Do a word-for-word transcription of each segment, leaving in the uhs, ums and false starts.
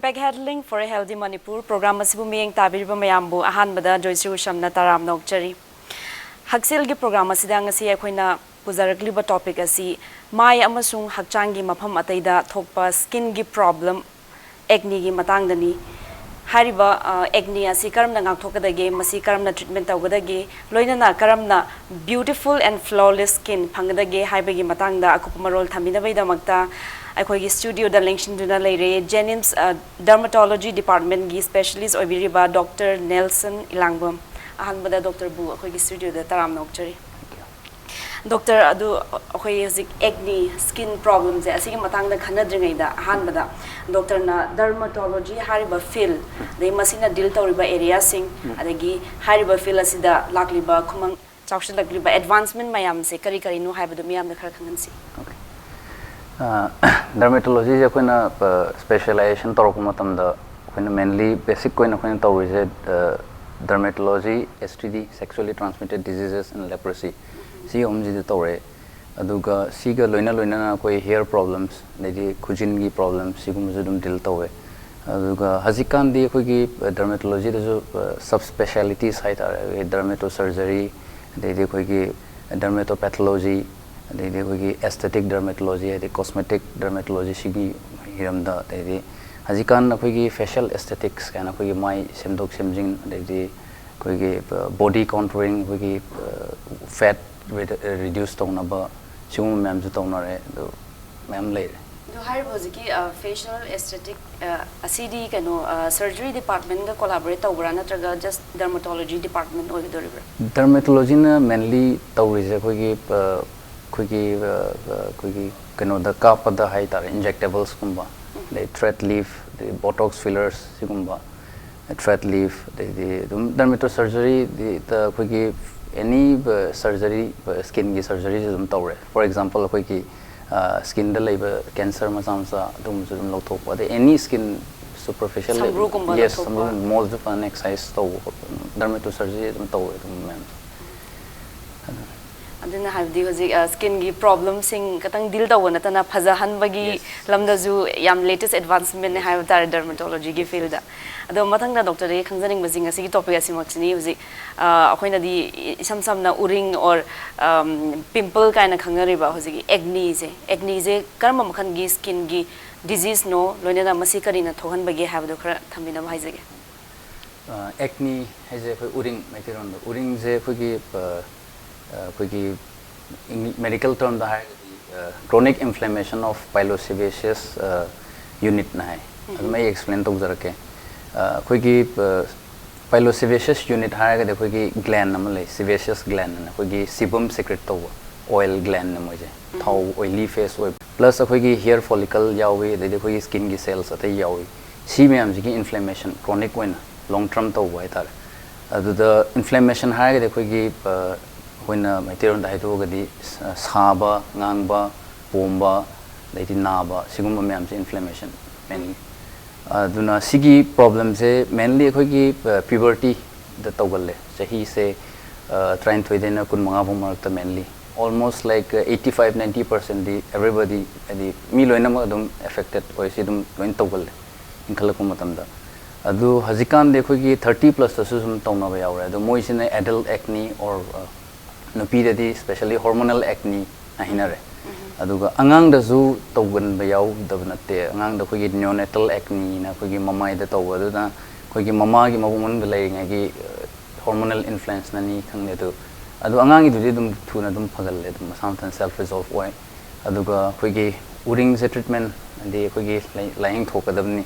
Pack Handling for a Healthy Manipur program ꯑꯁꯤꯕꯨ ꯃꯤꯠꯌꯦꯡ ꯇꯥꯕꯤꯔꯤꯕ ꯃꯌꯥꯝꯕꯨ ꯑꯍꯥꯟꯕꯗ ꯖꯣꯏꯁ꯭ꯔꯤ ꯎꯁꯝꯅ ꯇꯔꯥꯝꯅ ꯑꯣꯛꯆꯔꯤ꯫ ꯍꯛꯁꯦꯜꯒꯤ program ꯑꯁꯤꯗ ꯉꯁꯤ ꯑꯩꯈꯣꯏꯅ ꯄꯨꯖꯔꯛꯂꯤꯕ topic ꯑꯁꯤ ꯃꯥꯏ ꯑꯃꯁꯨꯡ ꯍꯛꯆꯥꯡꯒꯤ ꯃꯐꯝ ꯑꯇꯩꯗ ꯊꯣꯛꯄ skinꯒꯤ problem, acneꯒꯤ ꯃꯇꯥꯡꯗꯅꯤ꯫ ꯍꯥꯏꯔꯤꯕ ꯑꯦꯛꯅꯤ ꯑꯁꯤ ꯀꯔꯝꯅ ꯉꯥꯛꯊꯣꯛꯀꯗꯒꯦ, ꯃꯁꯤ ꯀꯔꯝꯅ treatment ꯇꯧꯒꯗꯒꯦ, ꯂꯣꯏꯅꯅ ꯀꯔꯝꯅ beautiful and flawless skin ꯐꯪꯒꯗꯒꯦ ꯍꯥꯏꯕꯒꯤ ꯃꯇꯥꯡꯗ ꯑꯀꯨꯞꯄ ꯃꯔꯣꯜ ꯊꯝꯕꯤꯅꯕꯒꯤꯗꯃꯛꯇ ꯑꯩꯈꯣꯏꯒꯤ studioꯗ ꯂꯦꯡꯁꯤꯟꯗꯨꯅ ꯂꯩꯔꯦ JNIMS Dermatology Departmentꯀꯤ specialist ꯑꯣꯏꯕꯤꯔꯤꯕ Doctor Nelson ꯏꯂꯥꯡꯕꯝ꯫ ꯑꯍꯥꯟꯕꯗ doctorꯕꯨ ꯑꯩꯈꯣꯏꯒꯤ studioꯗ ꯇꯔꯥꯝꯅ ꯑꯣꯛꯆꯔꯤ꯫ Doctor, ꯑꯗꯨ ꯑꯩꯈꯣꯏ ꯍꯧꯖꯤꯛ acne skin problemꯁꯦ ꯑꯁꯤꯒꯤ ꯃꯇꯥꯡꯗ ꯈꯟꯅꯗ꯭ꯔꯤꯉꯩꯗ ꯑꯍꯥꯟꯕꯗ doctorꯅ dermatology ꯍꯥꯏꯔꯤꯕ field, ꯑꯗꯩ ꯃꯁꯤꯅ deal ꯇꯧꯔꯤꯕ areaꯁꯤꯡ, ꯑꯗꯒꯤ ꯍꯥꯏꯔꯤꯕ field ꯑꯁꯤꯗ ꯂꯥꯛꯂꯤꯕ ꯈꯨꯃꯥꯡ ꯆꯥꯎꯁꯤꯜꯂꯛꯂꯤꯕ advancement ꯃꯌꯥꯝꯁꯦ ꯀꯔꯤ ꯀꯔꯤꯅꯣ ꯍꯥꯏꯕꯗꯨ ꯃꯤꯌꯥꯝꯗ ꯈꯔ ꯈꯪꯍꯟꯁꯤ꯫ Okay. Dermatologyꯁꯦ ꯑꯩꯈꯣꯏꯅ specializationꯁꯦ ꯇꯧꯔꯛꯄ ꯃꯇꯝꯗ ꯑꯩꯈꯣꯏꯅ mainly basic ꯑꯣꯏꯅ ꯑꯩꯈꯣꯏꯅ ꯇꯧꯔꯤꯁꯦ dermatology, STD, sexually transmitted diseases and leprosy, ꯁꯤ ꯑꯍꯨꯝꯁꯤꯗ ꯇꯧꯔꯦ꯫ ꯑꯗꯨꯒ ꯁꯤꯒ ꯂꯣꯏꯅ ꯂꯣꯏꯅꯅ ꯑꯩꯈꯣꯏ hair problems, ꯑꯗꯩꯗꯤ ꯈꯨꯖꯤꯟꯒꯤ problems, ꯁꯤꯒꯨꯝꯕꯁꯨ ꯑꯗꯨꯝ deal ꯇꯧꯋꯦ꯫ ꯑꯗꯨꯒ ꯍꯧꯖꯤꯛꯀꯥꯟꯗꯤ ꯑꯩꯈꯣꯏꯒꯤ dermatologyꯗꯁꯨ subspecialities ꯍꯥꯏꯇꯥꯔꯦ, ꯑꯩꯈꯣꯏꯒꯤ dermatosurgery, ꯑꯗꯩꯗꯤ ꯑꯩꯈꯣꯏꯒꯤ dermatopathology, ꯑꯗꯩꯗꯤ ꯑꯩꯈꯣꯏꯒꯤ aesthetic dermatology, ꯍꯥꯏꯗꯤ cosmetic dermatology, ꯁꯤꯒꯤ ꯍꯤꯔꯝꯗ, ꯑꯗꯩꯗꯤ ꯍꯧꯖꯤꯛꯀꯥꯟ ꯑꯩꯈꯣꯏꯒꯤ facial aesthetics ꯀꯥꯏꯅ ꯑꯩꯈꯣꯏꯒꯤ ꯃꯥꯏ ꯁꯦꯝꯗꯣꯛ ꯁꯦꯝꯖꯤꯟ, ꯑꯗꯩꯗꯤ ꯑꯩꯈꯣꯏꯒꯤ body contouring, ꯑꯩꯈꯣꯏꯒꯤ fat reduce ꯇꯧꯅꯕ, ꯁꯤꯒꯨꯝꯕ ꯃꯌꯥꯝꯁꯨ ꯇꯧꯅꯔꯦ꯫ ꯑꯗꯨ ꯃꯌꯥꯝ ꯂꯩꯔꯦ꯫ ꯑꯗꯣ ꯍꯥꯏꯔꯤꯕ ꯍꯧꯖꯤꯛꯀꯤ facial aesthetic ꯑꯁꯤꯗꯤ ꯀꯩꯅꯣ surgery departmentꯒ collaborate ꯇꯧꯕ꯭ꯔꯥ, ꯅꯠꯇ꯭ꯔꯒ just dermatology department ꯑꯣꯏꯒꯗꯧꯔꯤꯕ꯭ꯔꯥ? Dermatologyꯅ mainly ꯇꯧꯔꯤꯁꯦ ꯑꯩꯈꯣꯏꯒꯤ ꯑꯩꯈꯣꯏꯒꯤ ꯑꯩꯈꯣꯏꯒꯤ ꯀꯩꯅꯣꯗ ꯀꯥꯞꯄꯗ ꯍꯥꯏꯇꯥꯔꯦ, injectablesꯀꯨꯝꯕ, ꯑꯗꯩ thread lift, ꯑꯗꯩ Botox fillers, ꯁꯤꯒꯨꯝꯕ, thread lift, ꯑꯗꯩꯗꯤ ꯑꯗꯨꯝ dermatosurgeryꯗ ꯑꯩꯈꯣꯏꯒꯤ any surgery, skinꯒꯤ surgeryꯁꯨ ꯑꯗꯨꯝ ꯇꯧꯔꯦ꯫ For example, ꯑꯩꯈꯣꯏꯒꯤ skinꯗ ꯂꯩꯕ cancer ꯃꯆꯥ ꯃꯆꯥ ꯑꯗꯨꯒꯨꯝꯕꯁꯨ ꯑꯗꯨꯝ ꯂꯧꯊꯣꯛꯄ, ꯑꯗꯩ any skin superficial, ꯁꯝꯕ꯭ꯔꯨꯒꯨꯝꯕ yes, ꯂꯧꯊꯣꯛꯄ꯫ ꯁꯝꯕ꯭ꯔꯨꯒꯨꯝꯕ, moleꯁꯨ ꯐꯖꯅ excise ꯇꯧꯕ ꯈꯣꯠꯄ, dermatosurgery ꯑꯗꯨꯝ ꯇꯧꯋꯦ ꯑꯗꯨꯝ ꯃꯌꯥꯝ꯫ ꯑꯗꯣ ꯑꯗꯨꯅ ꯍꯥꯏꯕꯗꯤ ꯍꯧꯖꯤꯛ ꯁ꯭ꯀꯤꯟꯒꯤ ꯄ꯭ꯔꯣꯕ꯭ꯂꯦꯝꯁꯤꯡ ꯈꯛꯇꯪ ꯗꯤꯜ ꯇꯧꯕ ꯅꯠꯇꯅ ꯐꯖꯍꯟꯕꯒꯤ Yes. ꯂꯝꯗꯁꯨ ꯌꯥꯝ ꯂꯦꯇꯦꯁ ꯑꯦꯗꯚꯥꯟꯁꯃꯦꯟꯅꯦ ꯍꯥꯏꯕ ꯇꯥꯔꯦ ꯗꯔꯃꯥꯇꯣꯂꯣꯖꯤꯒꯤ ꯐꯤꯜꯗ꯫ ꯑꯗꯣ ꯃꯊꯪꯗ ꯗꯣꯛꯇꯔꯗꯒꯤ ꯈꯪꯖꯅꯤꯡꯕꯁꯤꯡ ꯉꯁꯤꯒꯤ ꯇꯣꯄꯤꯛ ꯑꯁꯤꯃꯛꯁꯤꯅꯤ꯫ ꯍꯧꯖꯤꯛ ꯑ, ꯑꯩꯈꯣꯏꯅꯗꯤ ꯏꯁꯝ ꯁꯝꯅ ꯎꯔꯤꯡ ꯑꯣꯔ ꯄꯤꯝꯄꯜ ꯀꯥꯏꯅ ꯈꯪꯅꯔꯤꯕ ꯍꯧꯖꯤꯛꯀꯤ ꯑꯦꯛꯅꯤꯁꯦ, ꯑꯦꯛꯅꯤꯁꯦ ꯀꯔꯝꯕ ꯃꯈꯜꯒꯤ ꯁ꯭ꯀꯤꯟꯒꯤ ꯗꯤꯖꯤꯖꯅꯣ, ꯂꯣꯏꯅꯅ ꯃꯁꯤ ꯀꯔꯤꯅ ꯊꯣꯛꯍꯟꯕꯒꯦ ꯍꯥꯏꯕꯗꯨ ꯈꯔ ꯊꯝꯕꯤꯅꯕ ꯍꯥꯏꯖꯒꯦ꯫ ꯑꯦꯛꯅꯤ ꯍꯥꯏꯁꯦ ꯑꯩꯈꯣꯏ ꯎꯔꯤꯡ, ꯃꯩꯇꯩꯂꯣꯟꯗ ꯎꯔꯤꯡꯁꯦ ꯑꯩꯈꯣꯏꯒꯤ ꯑ, ꯑ, ꯑꯩꯈꯣꯏꯒꯤ ꯃꯦꯗꯤꯀꯦꯜ ꯇꯔꯝꯗ ꯍꯥꯏꯔꯒꯗꯤ chronic inflammation of pilosebaceous unitꯅ ꯍꯥꯏ꯫ ꯑꯗꯨꯝ ꯑꯩ ꯑꯦꯛꯁꯄ꯭ꯂꯦꯟ ꯇꯧꯖꯔꯛꯀꯦ꯫ ꯑ, ꯑꯩꯈꯣꯏꯒꯤ ꯄꯥꯏꯂꯣꯁꯤꯕꯦꯁꯤꯌꯁ ꯌꯨꯅꯤꯠ ꯍꯥꯏꯔꯒꯗꯤ ꯑꯩꯈꯣꯏꯒꯤ ꯒ꯭ꯂꯦꯟ ꯑꯃ ꯂꯩ, ꯁꯤꯕꯦꯁꯤꯌꯁ ꯒ꯭ꯂꯦꯟ ꯑꯅ, ꯑꯩꯈꯣꯏꯒꯤ ꯁꯤꯕꯝ ꯁꯦꯀ꯭ꯔꯦꯠ ꯇꯧꯕ ꯑꯣꯏꯜ ꯒ꯭ꯂꯦꯟꯅ ꯃꯣꯏꯁꯦ꯫ ꯊꯥꯎ ꯑꯣꯏꯂꯤ ꯐꯦꯁ ꯑꯣꯏꯕ, ꯄ꯭ꯂꯁ ꯑꯩꯈꯣꯏꯒꯤ ꯍꯤꯌꯔ ꯐꯣꯂꯤꯀꯜ ꯌꯥꯎꯏ, ꯑꯗꯩꯗꯤ ꯑꯩꯈꯣꯏꯒꯤ ꯁ꯭ꯀꯤꯟꯒꯤ ꯁꯦꯜꯁ ꯑꯇꯩ ꯌꯥꯎꯏ꯫ ꯁꯤ ꯃꯌꯥꯝꯁꯤꯒꯤ ꯏꯟꯐ꯭ꯂꯦꯃꯦꯁꯟ, ꯀ꯭ꯔꯣꯅꯤꯛ ꯑꯣꯏꯅ ꯂꯣꯡ ꯇꯔꯝ ꯇꯧꯕ ꯍꯥꯏꯇꯥꯔꯦ꯫ ꯑꯗꯨꯗ ꯏꯟꯐ꯭ꯂꯦꯃꯦꯁꯟ ꯍꯥꯏꯔꯒꯗꯤ ꯑꯩꯈꯣꯏꯒꯤ ꯑ, ꯑꯩꯈꯣꯏꯅ ꯃꯩꯇꯩꯂꯣꯟꯗ ꯍꯥꯏꯗꯣꯛꯑꯒꯗꯤ ꯁ- ꯁꯥꯕ, ꯉꯥꯡꯕ, ꯄꯣꯝꯕ, ꯑꯗꯩꯗꯤ ꯅꯥꯕ, ꯁꯤꯒꯨꯝꯕ ꯃꯌꯥꯝꯁꯦ ꯏꯟꯐ꯭ꯂꯦꯃꯦꯁꯟ ꯃꯦꯟꯂꯤ꯫ ꯑꯗꯨꯅ ꯁꯤꯒꯤ ꯄ꯭ꯔꯣꯕ꯭ꯂꯦꯝꯁꯦ ꯃꯦꯟꯂꯤ ꯑꯩꯈꯣꯏꯒꯤ ꯄ꯭ꯌꯨꯕꯔꯇꯤꯗ ꯇꯧꯒꯜꯂꯦ꯫ ꯆꯍꯤꯁꯦ ꯑ, ꯇꯔꯥꯅꯤꯊꯣꯏꯗꯩꯅ ꯀꯨꯟꯃꯉꯥ ꯐꯥꯎ ꯃꯔꯛꯇ mainly. Almost like eighty five ninety percentꯗꯤ everybody, ꯍꯥꯏꯗꯤ ꯃꯤ ꯂꯣꯏꯅꯃꯛ ꯑꯗꯨꯝ ꯑꯦꯐꯦꯛꯇꯦꯠ ꯑꯣꯏ, ꯁꯤ ꯑꯗꯨꯝ ꯂꯣꯏꯅ ꯇꯧꯒꯜꯂꯦ ꯏꯟꯈꯠꯂꯛꯄ ꯃꯇꯝꯗ꯫ ꯑꯗꯨ ꯍꯧꯖꯤꯛꯀꯥꯟꯗꯤ ꯑꯩꯈꯣꯏꯒꯤ ꯊꯥꯔꯇꯤ ꯄ꯭ꯂꯁꯇꯁꯨ ꯁꯨꯝ ꯇꯧꯅꯕ ꯌꯥꯎꯔꯦ꯫ ꯑꯗꯣ ꯃꯣꯏꯁꯤꯅ ꯑꯦꯗꯜ ꯑꯦꯛꯅꯤ ꯑꯣꯔ ꯅꯨꯄꯤꯗꯗꯤ ꯁ꯭ꯄꯦꯁꯦꯜꯂꯤ ꯍꯣꯔꯃꯣꯅꯦꯜ ꯑꯦꯛꯅꯤꯅ ꯍꯥꯏꯅꯔꯦ꯫ ꯑꯗꯨꯒ ꯑꯉꯥꯡꯗꯁꯨ ꯇꯧꯒꯟꯕ ꯌꯥꯎꯗꯕ ꯅꯠꯇꯦ꯫ ꯑꯉꯥꯡꯗ ꯑꯩꯈꯣꯏꯒꯤ ꯅꯤꯑꯣꯅꯦꯇꯜ ꯑꯦꯛꯅꯤꯅ ꯑꯩꯈꯣꯏꯒꯤ ꯃꯃꯥꯏꯗ ꯇꯧꯕ, ꯑꯗꯨꯅ ꯑꯩꯈꯣꯏꯒꯤ ꯃꯃꯥꯒꯤ ꯃꯕꯨꯛ ꯃꯅꯨꯡꯗ ꯂꯩꯔꯤꯉꯩꯒꯤ ꯍꯣꯔꯃꯣꯅꯦꯜ ꯏꯟꯐ꯭ꯂꯨꯌꯦꯟꯁꯅꯅꯤ ꯈꯪꯗꯦ꯫ ꯑꯗꯨ ꯑꯗꯨ ꯑꯉꯥꯡꯒꯤꯗꯨꯗꯤ ꯑꯗꯨꯝ ꯊꯨꯅ ꯑꯗꯨꯝ ꯐꯒꯜꯂꯦ, ꯑꯗꯨꯝ ꯃꯁꯥ ꯃꯊꯟꯇ ꯁꯦꯜꯐ ꯔꯤꯖꯣꯜꯐ ꯑꯣꯏ꯫ ꯑꯗꯨꯒ ꯑꯩꯈꯣꯏꯒꯤ ꯎꯔꯤꯡꯁꯦ ꯇ꯭ꯔꯤꯠꯃꯦꯟ, ꯍꯥꯏꯗꯤ ꯑꯩꯈꯣꯏꯒꯤ ꯂꯥꯏ- ꯂꯥꯏꯌꯦꯡ ꯊꯣꯛꯀꯗꯕꯅꯤ,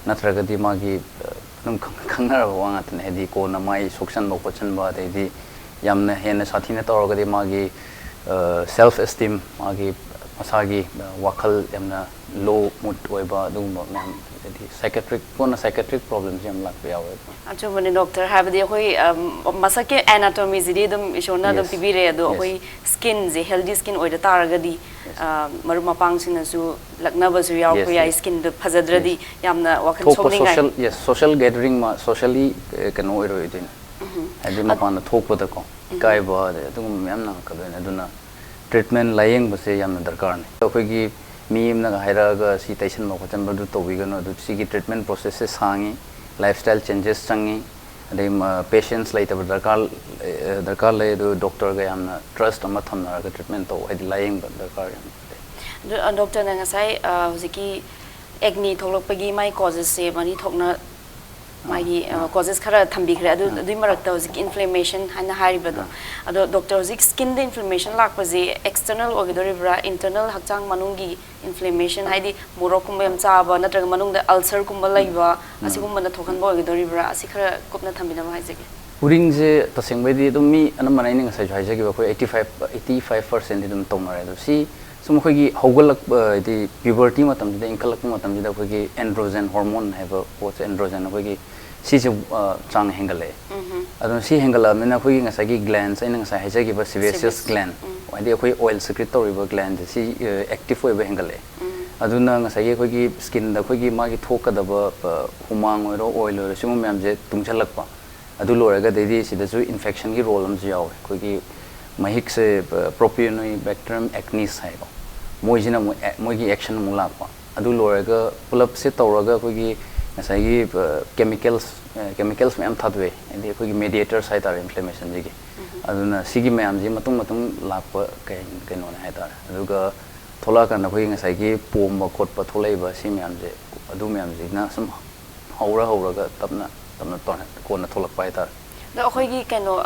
ꯅꯠꯇ꯭ꯔꯒꯗꯤ ꯃꯥꯒꯤ ꯑ, ꯑꯗꯨꯝ ꯈꯪ- ꯈꯪꯅꯔꯕ ꯋꯥ ꯉꯥꯛꯇꯅꯦ꯫ ꯍꯥꯏꯗꯤ ꯀꯣꯟꯅ ꯃꯥꯏ ꯁꯣꯛꯆꯟꯕ ꯈꯣꯠꯆꯟꯕ, ꯑꯗꯩꯗꯤ ꯌꯥꯝꯅ ꯍꯦꯟꯅ ꯁꯥꯊꯤꯅ ꯇꯧꯔꯒꯗꯤ ꯃꯥꯒꯤ ꯁꯦꯜꯐ ꯑꯦꯁꯇꯤꯝ, ꯃꯥꯒꯤ ꯃꯁꯥꯒꯤ ꯑ, ꯋꯥꯈꯜ ꯌꯥꯝꯅ ꯂꯣ ꯃꯨꯠ ꯑꯣꯏꯕ, ꯑꯗꯨꯒꯨꯝꯕ ꯃꯌꯥꯝ, ꯍꯥꯏꯗꯤ ꯁꯥꯏꯀꯦꯇ꯭ꯔꯤꯛ, ꯀꯣꯟꯅ ꯁꯥꯏꯀꯦꯇ꯭ꯔꯤꯛ ꯄ꯭ꯔꯣꯕ꯭ꯂꯦꯝꯁ ꯌꯥꯝ ꯂꯥꯛꯄ ꯌꯥꯎꯋꯦ꯫ ꯑꯆꯨꯝꯕꯅꯤ ꯗꯣꯛꯇꯔ, ꯍꯥꯏꯕꯗꯤ ꯑꯩꯈꯣꯏ ꯑꯝ, ꯃꯁꯛꯀꯤ ꯑꯦꯅꯥꯇꯣꯃꯤꯁꯤꯗꯤ ꯑꯗꯨꯝ ꯏꯁꯣꯔꯅ ꯑꯗꯨꯝ Yes. ꯄꯤꯕꯤꯔꯦ, ꯑꯗꯣ Yes. ꯑꯩꯈꯣꯏ ꯁ꯭ꯀꯤꯟꯁꯦ, ꯍꯦꯜꯗꯤ ꯁ꯭ꯀꯤꯟ ꯑꯣꯏꯗ ꯇꯥꯔꯒꯗꯤ ꯑ, ꯃꯔꯨꯞ ꯃꯄꯥꯡꯁꯤꯡꯅꯁꯨ ꯂꯛꯅꯕꯁꯨ ꯌꯥꯎꯔꯛꯄ Yes, ꯌꯥꯏ, yes. ꯁ꯭ꯀꯤꯟꯗꯣ ꯐꯖꯗ꯭ꯔꯗꯤ Yes. ꯌꯥꯝꯅ ꯋꯥꯈꯜ ꯊꯣꯛꯄ ꯁꯣꯛꯅꯤꯡꯉꯥꯏ꯫ ꯁꯣꯁꯦꯜ, ꯌꯦꯁ, ꯁꯣꯁꯦꯜ ꯒꯦꯗꯔꯤꯡ, ꯁꯣꯁꯦꯜꯂꯤ ꯀꯩꯅꯣ ꯑꯣꯏꯔꯣꯏꯗꯣꯏꯅꯦ, ꯍꯥꯏꯗꯤ ꯃꯄꯥꯟꯗ ꯊꯣꯛꯄꯗꯀꯣ꯫ ꯏꯀꯥꯏꯕ, ꯑꯗꯩ ꯑꯗꯨꯒꯨꯝꯕ ꯃꯌꯥꯝ ꯅꯪꯉꯛꯀꯗꯣꯏꯅꯦ꯫ ꯑꯗꯨꯅ ꯇ꯭ꯔꯤꯠꯃꯦꯟ, ꯂꯥꯌꯦꯡꯕꯁꯦ ꯌꯥꯝꯅ ꯗꯔꯀꯥꯔꯅꯤ꯫ ꯑꯩꯈꯣꯏꯒꯤ ꯃꯤ ꯑꯃꯅꯒ ꯍꯥꯏꯔꯛꯑꯒ ꯁꯤ ꯇꯩꯁꯟꯕ ꯈꯣꯠꯆꯟꯕ ꯑꯗꯨ ꯇꯧꯕꯤꯒꯅꯨ, ꯑꯗꯨ ꯁꯤꯒꯤ ꯇ꯭ꯔꯤꯠꯃꯦꯟ ꯄ꯭ꯔꯣꯁꯦꯁꯁꯦ ꯁꯥꯡꯉꯤ, ꯂꯥꯏꯐ ꯁ꯭ꯇꯥꯏꯜ ꯆꯦꯟꯖꯦꯁ ꯆꯪꯉꯤ, ꯑꯗꯩ ꯄꯦꯁꯦꯟꯁ ꯂꯩꯇꯕ ꯗꯔꯀꯥꯔ, ꯑꯦ, ꯗꯔꯀꯥꯔ ꯂꯩ꯫ ꯑꯗꯨ ꯗꯣꯛꯇꯔꯒ ꯌꯥꯝꯅ ꯇ꯭ꯔꯁ ꯑꯃ ꯊꯝꯅꯔꯒ ꯇ꯭ꯔꯤꯠꯃꯦꯟ ꯇꯧ, ꯍꯥꯏꯗꯤ ꯂꯥꯌꯦꯡꯕ ꯗꯔꯀꯥꯔ ꯌꯥꯝ ꯂꯩ꯫ ꯑꯗꯨ, ꯑ, ꯗꯣꯛꯇꯔꯅ ꯉꯁꯥꯏ, ꯑ, ꯍꯧꯖꯤꯛꯀꯤ ꯑꯦꯛꯅꯤ ꯊꯣꯛꯂꯛꯄꯒꯤ ꯃꯥꯏ ꯀꯣꯖꯦꯁꯁꯦ ꯃꯔꯤ ꯊꯣꯛꯅ ꯃꯥꯒꯤ, ꯑ, ꯀꯣꯖꯦꯁ ꯈꯔ ꯊꯝꯕꯤꯈ꯭ꯔꯦ꯫ ꯑꯗꯨ, ꯑꯗꯨꯒꯤ ꯃꯔꯛꯇ ꯍꯧꯖꯤꯛꯀꯤ ꯏꯟꯐ꯭ꯂꯦꯃꯦꯁꯟ ꯍꯥꯏꯅ ꯍꯥꯏꯔꯤꯕꯗꯣ, ꯑꯗꯣ ꯗꯣꯛꯇꯔ, ꯍꯧꯖꯤꯛ ꯁ꯭ꯀꯤꯟꯗ ꯏꯟꯐ꯭ꯂꯦꯃꯦꯁꯟ ꯂꯥꯛꯄꯁꯦ ꯑꯦꯛꯁꯇꯔꯅꯦꯜ ꯑꯣꯏꯒꯗꯧꯔꯤꯕ꯭ꯔꯥ, ꯏꯟꯇꯔꯅꯦꯜ ꯍꯛꯆꯥꯡ ꯃꯅꯨꯡꯒꯤ ꯏꯟꯐ꯭ꯂꯦꯃꯦꯁꯟ, ꯍꯥꯏꯗꯤ ꯃꯣꯔꯣꯛꯀꯨꯝꯕ ꯌꯥꯝ ꯆꯥꯕ ꯅꯠꯇ꯭ꯔꯒ ꯃꯅꯨꯡꯗ ꯑꯜꯁꯔꯒꯨꯝꯕ ꯂꯩꯕ, ꯑꯁꯤꯒꯨꯝꯕꯅ ꯊꯣꯛꯍꯟꯕ ꯑꯣꯏꯒꯗꯧꯔꯤꯕ꯭ꯔꯥ? ꯑꯁꯤ ꯈꯔ ꯀꯨꯞꯅ ꯊꯝꯕꯤꯅꯕ ꯍꯥꯏꯖꯒꯦ꯫ ꯎꯔꯤꯡꯁꯦ ꯇꯁꯦꯡꯕꯩꯗꯤ ꯑꯗꯨꯝ ꯃꯤ ꯑꯅꯝꯕꯅ, ꯑꯩꯅ ꯉꯁꯥꯏꯁꯨ ꯍꯥꯏꯖꯈꯤꯕ, ꯑꯩꯈꯣꯏ eighty five, eighty five percent ꯗꯤ ꯑꯗꯨꯝ ꯇꯧꯅꯔꯦ꯫ ꯑꯗꯣ ꯁꯤ ꯁꯨꯝ ꯑꯩꯈꯣꯏꯒꯤ ꯍꯧꯒꯠꯂꯛꯄ, ꯍꯥꯏꯗꯤ ꯄ꯭ꯌꯨꯕꯔꯇꯤ ꯃꯇꯝꯁꯤꯗ, ꯏꯟꯈꯠꯂꯛꯄ ꯃꯇꯝꯁꯤꯗ ꯑꯩꯈꯣꯏꯒꯤ ꯑꯦꯟꯗ꯭ꯔꯣꯖꯦꯟ ꯍꯣꯔꯃꯣꯟ ꯍꯥꯏꯕ ꯄꯣꯠꯁꯦ, ꯑꯦꯟꯗ꯭ꯔꯣꯖꯦꯟ ꯑꯩꯈꯣꯏꯒꯤ ꯁꯤꯁꯦ, ꯑ, ꯆꯥꯡ ꯍꯦꯟꯒꯠꯂꯛꯑꯦ꯫ ꯑꯗꯨꯅ ꯁꯤ ꯍꯦꯟꯒꯠꯂꯛꯑꯕꯅꯤꯅ ꯑꯩꯈꯣꯏꯒꯤ ꯉꯁꯥꯏꯒꯤ ꯒ꯭ꯂꯦꯟꯁ, ꯑꯩꯅ ꯉꯁꯥꯏ ꯍꯥꯏꯖꯈꯤꯕ ꯁꯤꯕꯦꯁꯤꯌꯁ Sebaceous. ꯒ꯭ꯂꯦꯟ, ꯍꯥꯏꯗꯤ ꯑꯩꯈꯣꯏ ꯑꯣꯏꯜ ꯁꯤꯀ꯭ꯔꯤꯠ ꯇꯧꯔꯤꯕ ꯒ꯭ꯂꯦꯟꯁꯦ, ꯁꯤ ꯑꯦꯛꯇꯤꯚ ꯑꯣꯏꯕ ꯍꯦꯟꯒꯠꯂꯛꯑꯦ꯫ ꯑꯗꯨꯅ ꯉꯁꯥꯏꯒꯤ ꯑꯩꯈꯣꯏꯒꯤ ꯁ꯭ꯀꯤꯟꯗ ꯑꯩꯈꯣꯏꯒꯤ ꯃꯥꯒꯤ ꯊꯣꯛꯀꯗꯕ, ꯑ, ꯍꯨꯃꯥꯡ ꯑꯣꯏꯔꯣ, ꯑꯣꯏꯜ ꯑꯣꯏꯔꯣ, ꯁꯤꯒꯨꯝꯕ ꯃꯌꯥꯝꯁꯦ ꯇꯨꯡꯁꯤꯜꯂꯛꯄ꯫ ꯑꯗꯨ ꯂꯣꯏꯔꯒ ꯑꯗꯩꯗꯤ ꯁꯤꯗꯁꯨ ꯏꯟꯐꯦꯛꯁꯟꯒꯤ ꯔꯣꯜ ꯑꯃꯁꯨ ꯌꯥꯎꯋꯦ꯫ ꯑꯩꯈꯣꯏꯒꯤ ꯃꯍꯤꯛꯁꯦ, ꯑ, Propionibacterium acnes ꯍꯥꯏꯀꯣ, ꯃꯣꯏꯁꯤꯅ ꯑꯃꯨꯛ ꯑꯦ-, ꯃꯣꯏꯒꯤ ꯑꯦꯛꯁꯟ ꯑꯃꯨꯛ ꯂꯥꯛꯄ꯫ ꯑꯗꯨ ꯂꯣꯏꯔꯒ ꯄꯨꯂꯞꯁꯦ ꯇꯧꯔꯒ ꯑꯩꯈꯣꯏꯒꯤ ꯉꯁꯥꯏꯒꯤ, ꯑ, ꯀꯦꯃꯤꯀꯦꯜꯁ, ꯑ, ꯀꯦꯃꯤꯀꯦꯜꯁ ꯃꯌꯥꯝ ꯊꯥꯗꯣꯛꯑꯦ, ꯍꯥꯏꯗꯤ ꯑꯩꯈꯣꯏꯒꯤ ꯃꯦꯗꯤꯌꯦꯇꯔꯁ ꯍꯥꯏꯇꯥꯔꯦ ꯏꯟꯐ꯭ꯂꯦꯃꯦꯁꯟꯁꯤꯒꯤ꯫ ꯑꯗꯨꯅ ꯁꯤꯒꯤ ꯃꯌꯥꯝꯁꯤ ꯃꯇꯨꯡ ꯃꯇꯨꯡ ꯂꯥꯛꯄ ꯀꯩ-, ꯀꯩꯅꯣꯅꯦ ꯍꯥꯏꯇꯥꯔꯦ꯫ ꯑꯗꯨꯒ ꯊꯣꯛꯂꯛꯑꯀꯥꯟꯗ ꯑꯩꯈꯣꯏꯒꯤ ꯉꯁꯥꯏꯒꯤ ꯄꯣꯝꯕ ꯈꯣꯠꯄ ꯊꯣꯛꯂꯛꯏꯕ ꯁꯤ ꯃꯌꯥꯝꯁꯦ, ꯑꯗꯨ ꯃꯌꯥꯝꯁꯤꯅ ꯁꯨꯝ ꯍꯧꯔ ꯍꯧꯔꯒ ꯇꯞꯅ ꯇꯞꯅ ꯇꯧꯔ ꯀꯣꯟꯅ ꯊꯣꯛꯂꯛꯄ ꯍꯥꯏꯇꯥꯔꯦ꯫ ꯑꯗꯣ ꯑꯩꯈꯣꯏꯒꯤ ꯀꯩꯅꯣ,